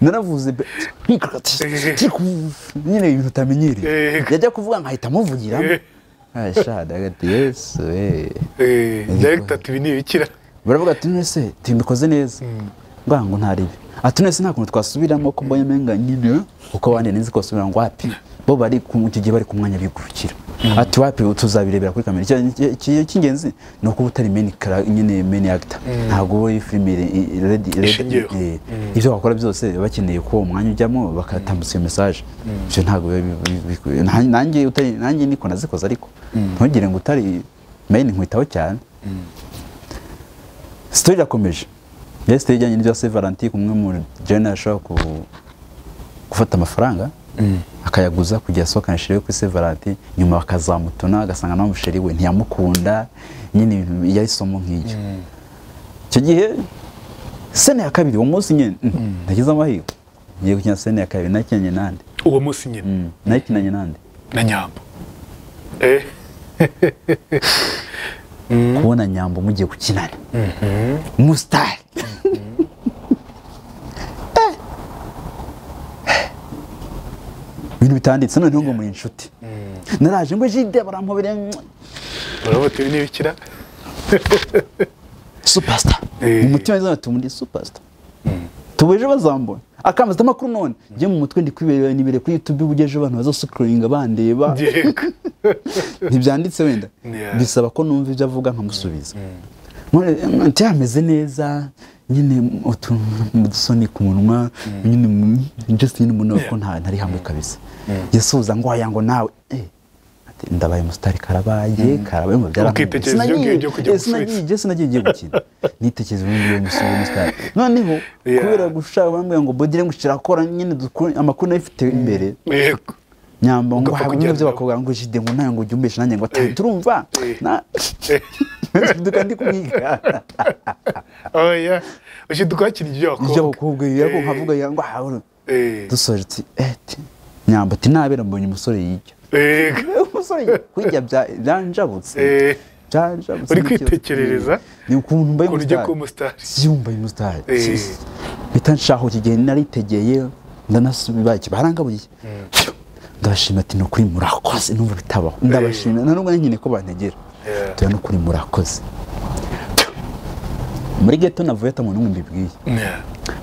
naravuze nyine ibintu utamenyereye yajya kuvuga nkahita amuvugira. Sha ndagati Yesu director ati ni ibikira baravuga ati nese timbikoze neza ngo ntaribe ati nese nta kuntu twasubiramo ko mbonye menga nyine uko abandi ninzi ko basubira ngo wapi bo bari ku gihe bari ku mwanya bigurukira ati wapi tuzabirebera kuri kamera. Icy'ingenzi ni uko utari main nyine main actor ntabwo wowe filime ready ibyo bakora byose bakeneye ko umwanya ujyamo bakatambutsa iyo message. Ibyo ntabwo nanjye utari nanjye niko nazikoze ariko ntugire ngo utari main nkwitaho cyane. Story irakomeje. Yes, ijyanye n'ibya Saint Valentin kumwe mu jeune ashobora gufata amafaranga akayaguza kujya asohokana sheri we kuri Saint Valentin, nyuma bakazamutona agasanga nawe musheri we ntiyamukunda nyine yari isomo nk'iryo. Icyo gihe sene ya kabiri uwo munsi nyine nagize amahirwe ngiye gukina sene ya kabiri nakinanye nande uwo munsi nyine nakinanye nande na Nyambo. Kubona Nyambo mugiye gukinana umustar ibintu bitanditse noneho ngo muri inshuti. Naraje ngo jide barampobere barabote n'ibikira superstar. Mu mutima w'izana tumundi superstar. Tubeje bazambona akamaze amakuru none ngiye mu mutwe ndi kwibera nibere kuri YouTube ugeje abantu bazoscrollinga bandeba. Ntibyanditse wenda bisaba ko numva ibyo avuga nkamusubiza. None ameze neza nyine utusoni ku munwa nyine just nyine umuntu ko ntari hamwe kabisa. Yasuza ngo aya ngo nawe ati ndabaye umustar karabaye karabaye mu byara. Sinagiye gukina nitekereza ubundi umustar noneho kubera gushaka bambwiye ngo body language kirakora nyine amakuru nayifite imbere. Nyambo ngo habimwe byo bakobwa ngo jide ngo nayo ngo ujyumbeshe nanjye ngo turumva na duka ndi kumwiga. Oya ushiduka hakiri ibyo bakobwa yako nkavuga ngo ahoro dusoje ati Nyambo ati nabera mbonye umusore yijya. Umusore kwijya byanjabutse. Uri kwitekerereza ni ukuntu mbaye umustar, siyumbaye umustar. Mpita nshaho iki gihe naritegeye ndanasubiye barangabuye. Ndabashima ati no kuri murakoze, numva bitabaho. Ndabashima nubwo nyine ko bantegera. Tuya no kuri murakoze. Muri ghetto navuye ata muntu mbibwiye.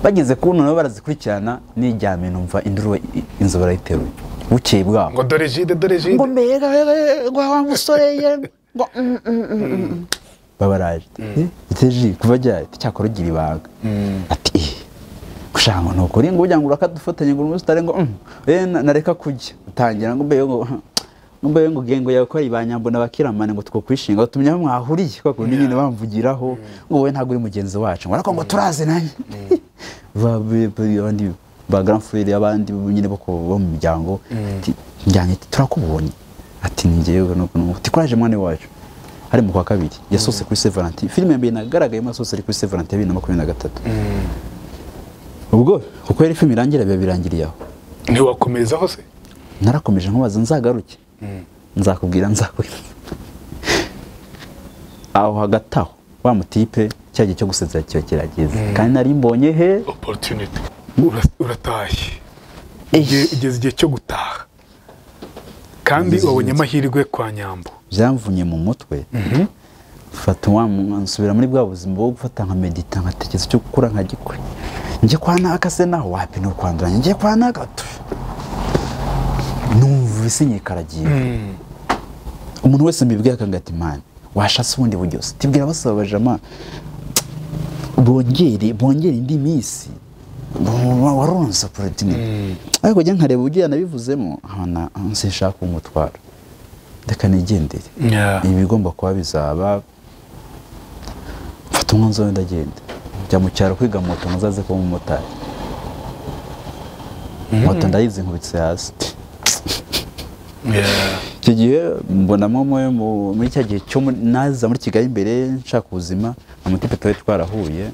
Bageze ku none barazikurikirana nijyame numva induru inzu barayiteruye. Bukeye bwabo ngo dore jide, dore jide, ngo mbega ngo wa musore ye ngo babaraje. Iteji kuva ryari cyakora ugira ibanga. Ati gushaka ngo nukuri ngo ujya ngo urakadufatanye ngo umusitare ngo nareka kujya utangira ngo mbe ngo mbe ngo gengo yakora ibanyambo nabakiramane ngo twokwishinga tumenya mwahuriye kwa kundi nyine bamvugiraho ngo wowe ntago uri mugenzi wacu ngo ariko ngo turaze nanjye abandi ba grand frère abandi nyine bako bo mu miryango ati njyanye turakubonye ati ngewe no ati kuraje mwana wacu. Hari mu kwa kabiri yasose kuri Saint Valentin, filime mbere nagaragaye masose ari kuri Saint Valentin 2023. Ubwo kuko yari filime irangira biba birangiriye aho. Ntiwakomeza hose? Narakomeje nkubaza nzagaruke. Nzakubwira nzakubwira. Aho hagati aho wa mutipe cyagiye cyo gusezera cyo kirageze. Kandi nari mbonye he opportunity. Uratashye. Ugeze igihe cyo gutaha. Kandi wabonye amahirwe kwa Nyambo. Byamvunye mu mutwe. Fata wa nsubira muri bwa buzima bwo gufata nka medita nkatekereza cyo gukura nka gikwe. Njye kwa naka se naho wapi no kwanduranya njye kwa naka numva isinyikaragiye. Umuntu wese mbibwiye akangati man washatse ubundi buryo se tibwira basaba bajama bongere indi minsi waronse opportunity. Ariko njye nkareba uburyo yanabivuzemo nkabona nshaka umutwaro ndeka nigendere. Ibigomba kuba bizaba mfata umwanzuro ndagenda njya mu cyaro kwiga moto nzaze kuba umumotari. Moto ndayizi nkubitse hasi. Icyo gihe mbonamo muri cya gihe cyo naza muri Kigali imbere nshaka ubuzima, amutipe twari twarahuye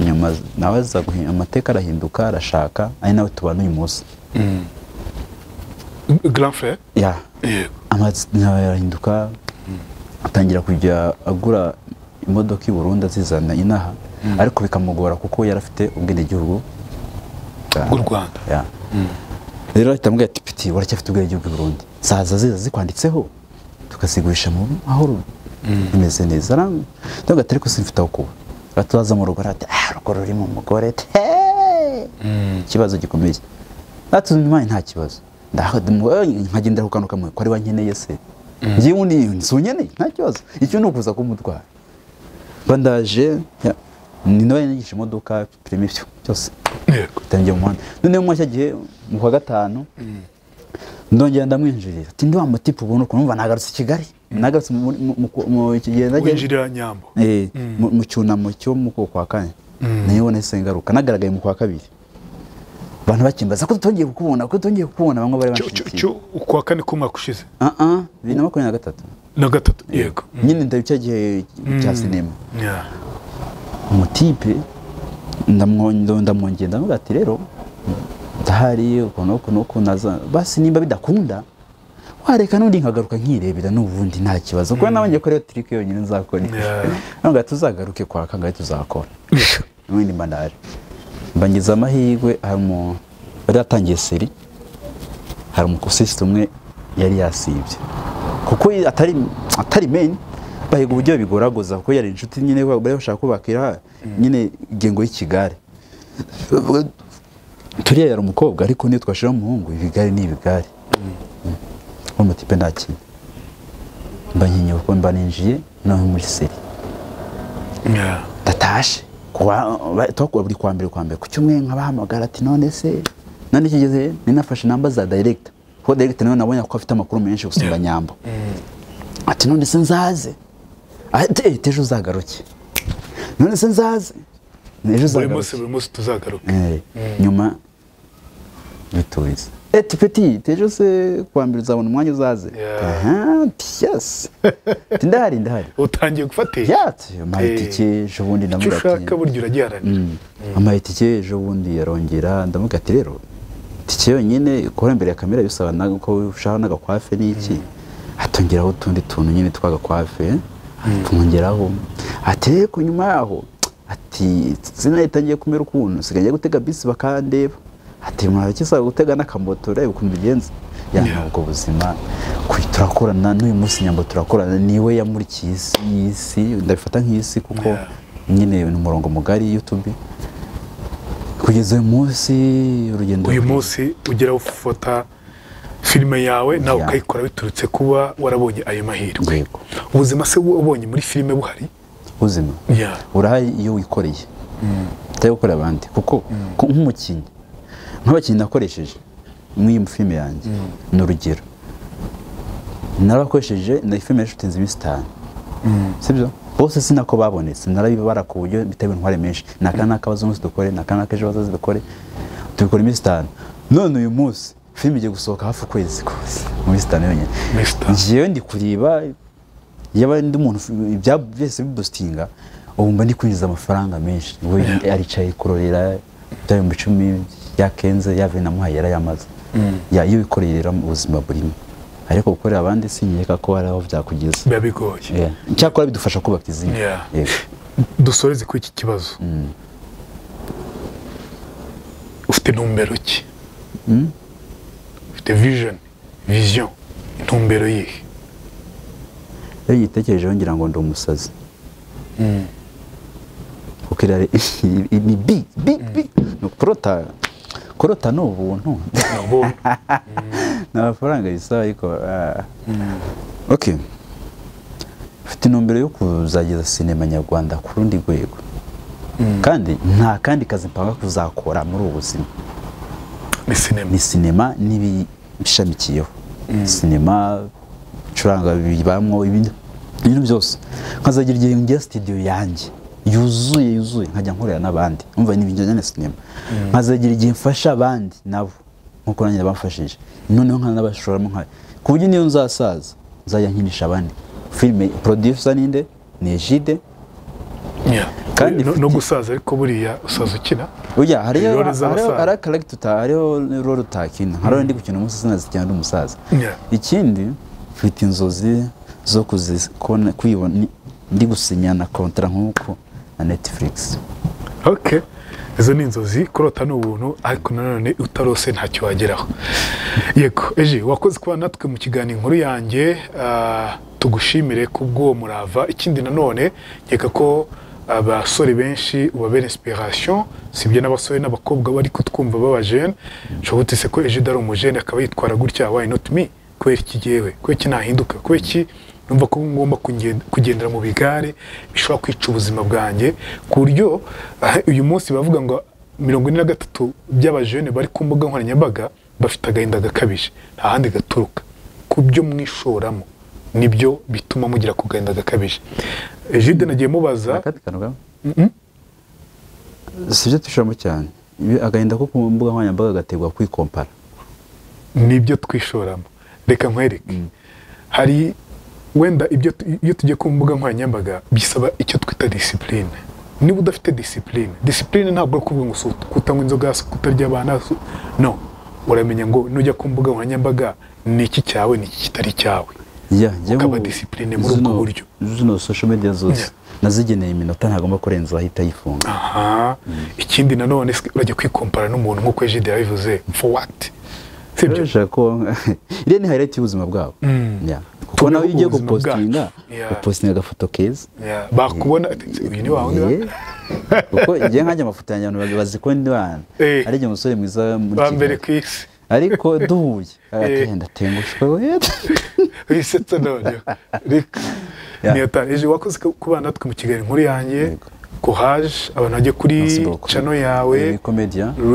nyuma nawe aza amateka arahinduka arashaka ari nawe tubana uyu munsi. Grand frère? Yeah. Amateka arahinduka atangira kujya agura imodoka i Burundi azizana inaha, ariko bikamugora kuko yarafite ubwenegihugu bw'u Rwanda. Rero ahita ambwira ati piti waracyafite ubwenegihugu bw'u Burundi, zaza ziza zikwanditseho tukazigurisha mu mahoro bimeze neza. Ndavuga ati ariko simfite aho kuba. Turaza mu rugo ati urugo rurimo umugore ikibazo gikomeye. Ati nyuma nta kibazo nkagendera ku kantu kamwe ko ari wankeneye se ngiye undi nsunyeneye nta kibazo, icyo ni ukuza kumutwara. Bandaje ni nawe yanyigisha imodoka permis byose. Yego. Tangiye umuhanda. None mu cya gihe mu kwa gatanu ndongera ndamwinjirira. Ati ndi wa mutipe ubona ukuntu numva nagarutse i Kigali. Nagarutse mu kigenda winjirira Nyambo. Mu cyunamo cyo mu kwa kane. Niyo nahise ngaruka nagaragaye mu kwa kabiri. Abantu bakimbaza ko tutongeye kukubona, ko tutongeye kukubona bamwe bari banshikiye. Cyo kwa kane kumwaka ushize? 2023. Na gatatu yego. Nyine ndayo cya gihe cya sinema. Umutipe ndamwongera ndamuga ati rero ndahari ukuntu ukuntu naza basi nimba bidakunda wareka n'undi nkagaruka nkirebera n'ubundi nta kibazo kuko nabonye ko rero trick yonyine nzakora. Ntabwo tuzagaruke kwa kangahe tuzakora. N'ubundi mba ndaje. Mbangiza amahirwe hari mu bari atangiye seri hari umukosiste umwe yari yasibye kuko atari main bahiga uburyo bigoragoza kuko yari inshuti nyine bari bashaka kubakira nyine gengo y'ikigare. Turiya yari umukobwa ariko niyo twashira umuhungu ibigare ni ibigare. Umutipe ndakina mba nkinye kuko mba ninjiye no muri seri. Ndatashe kuwa buri kwa mbere ku cyumwe nkabahamagara ati none se none kigeze ninafashe namba za director kuko director nawe nabonye ko afite amakuru menshi gusumba Nyambo. Ati none se nzaze, ati ejo uzagaruke, none se nzaze ejo uzagaruke, buri munsi tuzagaruke. Nyuma biturize eti petit ejo se kwa mbere uzabona umwanya uzaze. Yes. Ndahari utangiye gufatisha amayitike ejo bundi ndamuga ati ushaka buryo uragiharanira amayitike ejo bundi yarongera ndamuga ati rero itike yonyine ukora imbere ya kamera bisaba ko ushaka n'agakwafe n'iki atongeraho utundi tuntu nyine twagakwafe Tumwongeraho ati ku nyuma yaho ati sinayitangiye kumera ukuntu sigaye gutega bisi bakandeba ati mwabikisa gutega n'akamoto reba ukuntu bigenze. Ya ntabwo buzima turakorana n'uyu munsi Nyambo turakorana, niwe yamurikiye isi, ndabifata nk'isi kuko nyine ni umurongo mugari YouTube kugeza uyu munsi. Urugendo uyu munsi ugira ufata filime yawe nawe ukayikora biturutse kuba warabonye ayo mahirwe. Ubuzima se ubonye muri filime buhari? Ubuzima burahari iyo wikoreye, utari gukorera abandi, kuko nk'umukinnyi nk'abakinnyi nakoresheje muri iyi filime yanjye ni urugero narakoresheje na filime yashutinze iminsi 5, sibyo? Bose sinako babonetse, narabibara ku buryo bitaba intware menshi, naka naka baza umunsi dukore, naka naka ejo bazaze dukore, tubikora iminsi 5. None uyu munsi filime igiye gusohoka hafi ukwezi kose mu minsi 5 yonyine. Njyewe ndi kureba yaba ndi umuntu ibya byose bibustinga, ubu mba ndi kwinjiza amafaranga menshi. We aricaye kurorera bya 10,000 yakenze yave namuhaye yarayamaze. Ya iyo wikorera mu buzima burimo, ariko gukorera abandi sinkeka ko hari aho byakugeza, biba bigoye. Cyakora bidufasha kubaka izina. Dusoreze kuri iki kibazo, ufite intumbero ki? Ufite vision, intumbero yihe? Iyo nyitekerejeho ngira ngo ndi umusazi, kuko ni big big big, ni kurota. Kurota ni ubuntu, ni amafaranga bisaba, ariko okay. Mfite intumbero yo kuzageza sinema nyarwanda ku rundi rwego, kandi nta kandi kazi mpanga kuzakora muri ubu buzima, ni sinema n'ibishamikiyeho, sinema curanga bibamwo ibintu byose, nkazagira igihe ngira studio yanjye yuzuye nkajya nkorera n'abandi, umva ni ibijyanye na sinema, nkazagira igihe mfasha abandi nabo nkuko nanjye bamfashije, noneho nkanabashoramo nka ku buryo niyo nzasaza nzajya nkinisha abandi. Filime producer ninde? Ni Egide. Kandi no gusaza ariko buriya usaza ukina. Oya hariyo ara character, hariyo role utakina, hariyo ndi gukina umunsi sinazikina ndi umusaza. Ikindi mfite inzozi zo kuzikona kwibona ndi gusinyana kontra nkuko na Netflix. Okay. Izo ni inzozi, kurota ni ubuntu, ariko nanone utarose ntacyo wageraho. Yego, Eji wakoze kuba natwe mu kiganiro Inkuru Yanjye, tugushimire kubwo murava. Ikindi nanone nkeka ko abasore benshi ubabera inspiration, sibyo n'abasore n'abakobwa bari kutwumva baba jeune, nshobotse se ko Eji ari umujene akaba yitwara gutya, why not me? Kubera iki jewe? Kubera iki nahinduka? Kubera iki numva ko ngomba kugendera mu bigare bishobora kwica ubuzima bwanjye, ku buryo uyu munsi bavuga ngo 43 by'abajene bari ku mbuga nkoranyambaga bafite agahinda gakabije, nta handi gaturuka ku byo mwishoramo, nibyo bituma mugira ku gahinda gakabije. Egide nagiye mubaza sibyo twishoramo cyane, agahinda ko ku mbuga nkoranyambaga gaterwa kwikompara, nibyo twishoramo. Reka nkwereke, hari wenda ibyo iyo tugiye ku mbuga nkoranyambaga bisaba icyo twita discipline. Niba udafite discipline ntabwo ari kuvuga ngo kutanywa inzoga, kutarya abana, no, uramenya ngo nujya ku mbuga nkoranyambaga ni iki cyawe ni iki kitari cyawe, ukaba discipline muri ubwo buryo. Zino social media zose nazigeneye iminota ntagomba kurenza ahita yifunga. Ikindi nanone urajya kwikompara n'umuntu nk'uko Egide yabivuze, for what? Sibyo ko iriya ni highlight y'ubuzima bwabo. Kuko nawe iyo ugiye gupostinga, upostinga agafoto keza, bakubona uyu ni wawe, kuko igihe nkajya amafoto yanjye abantu bazi ko ndi wana ari igihe umusore mwiza muri Kigali mbere ku isi, ariko duhuye agenda atengushwe we wisetsa none. Ejo wakoze kubana natwe mu kiganiro Inkuru Yanjye, courage, abantu bajye kuri channel yawe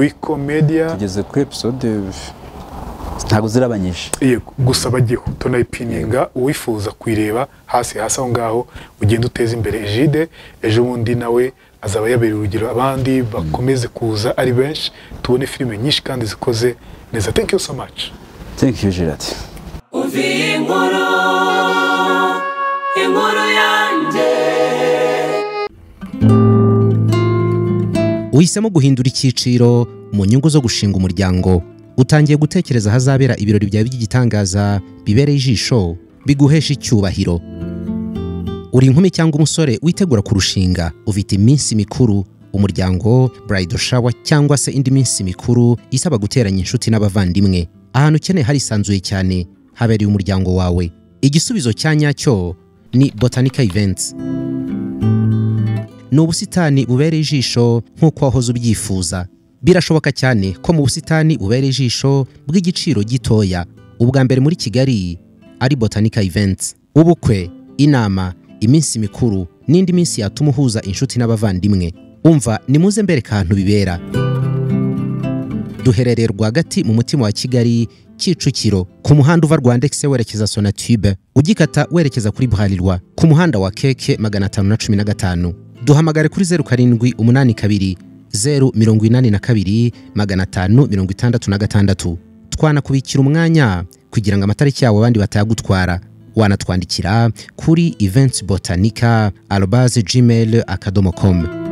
Rico Media, tugeze kuri episode ntabwo zirabanyishe. Yego, gusa bajyeho tunayipininga, uwifuza kuyireba hasi hasi aho ngaho ugenda uteza imbere Egide, ejo bundi nawe azaba yabereye urugero abandi bakomeze kuza ari benshi, tubone filime nyinshi kandi zikoze neza. Thank you so much. Thank you Gerard. Inkuru yanjye. Uhisemo guhindura icyiciro mu nyungu zo gushinga umuryango, utangiye gutekereza ahazabera ibirori byawe by'igitangaza bibereye ijisho biguhesha icyubahiro. Uri inkumi cyangwa umusore witegura kurushinga, ufite iminsi mikuru, umuryango, bridal shower cyangwa se indi minsi mikuru isaba guteranya inshuti n'abavandimwe. Ahantu ukeneye harisanzuye cyane, habereye umuryango wawe. Igisubizo cya nyacyo ni Botanica Events. Ni ubusitani bubereye ijisho nk'uko wahoze ubyifuza. Birashoboka cyane ko mu busitani bubereye ijisho bw'igiciro gitoya, ubwa mbere muri Kigali ari Botanica Events. Ubukwe, inama, iminsi mikuru n'indi minsi yatuma uhuza inshuti n'abavandimwe. Umva, nimuze mbereka ahantu bibera. Duherereye rwagati mu mutima wa Kigali, Kicukiro, ku muhanda uva Rwandex werekeza Sonatube, ugikata werekeza kuri Bralirwa, ku muhanda wa Keke 515. Duhamagare kuri 0782 082 566. Twanakubikira umwanya kugira ngo amatariki yawe abandi batayagutwara. Wanatwandikira kuri eventsbotanica@gmail.com.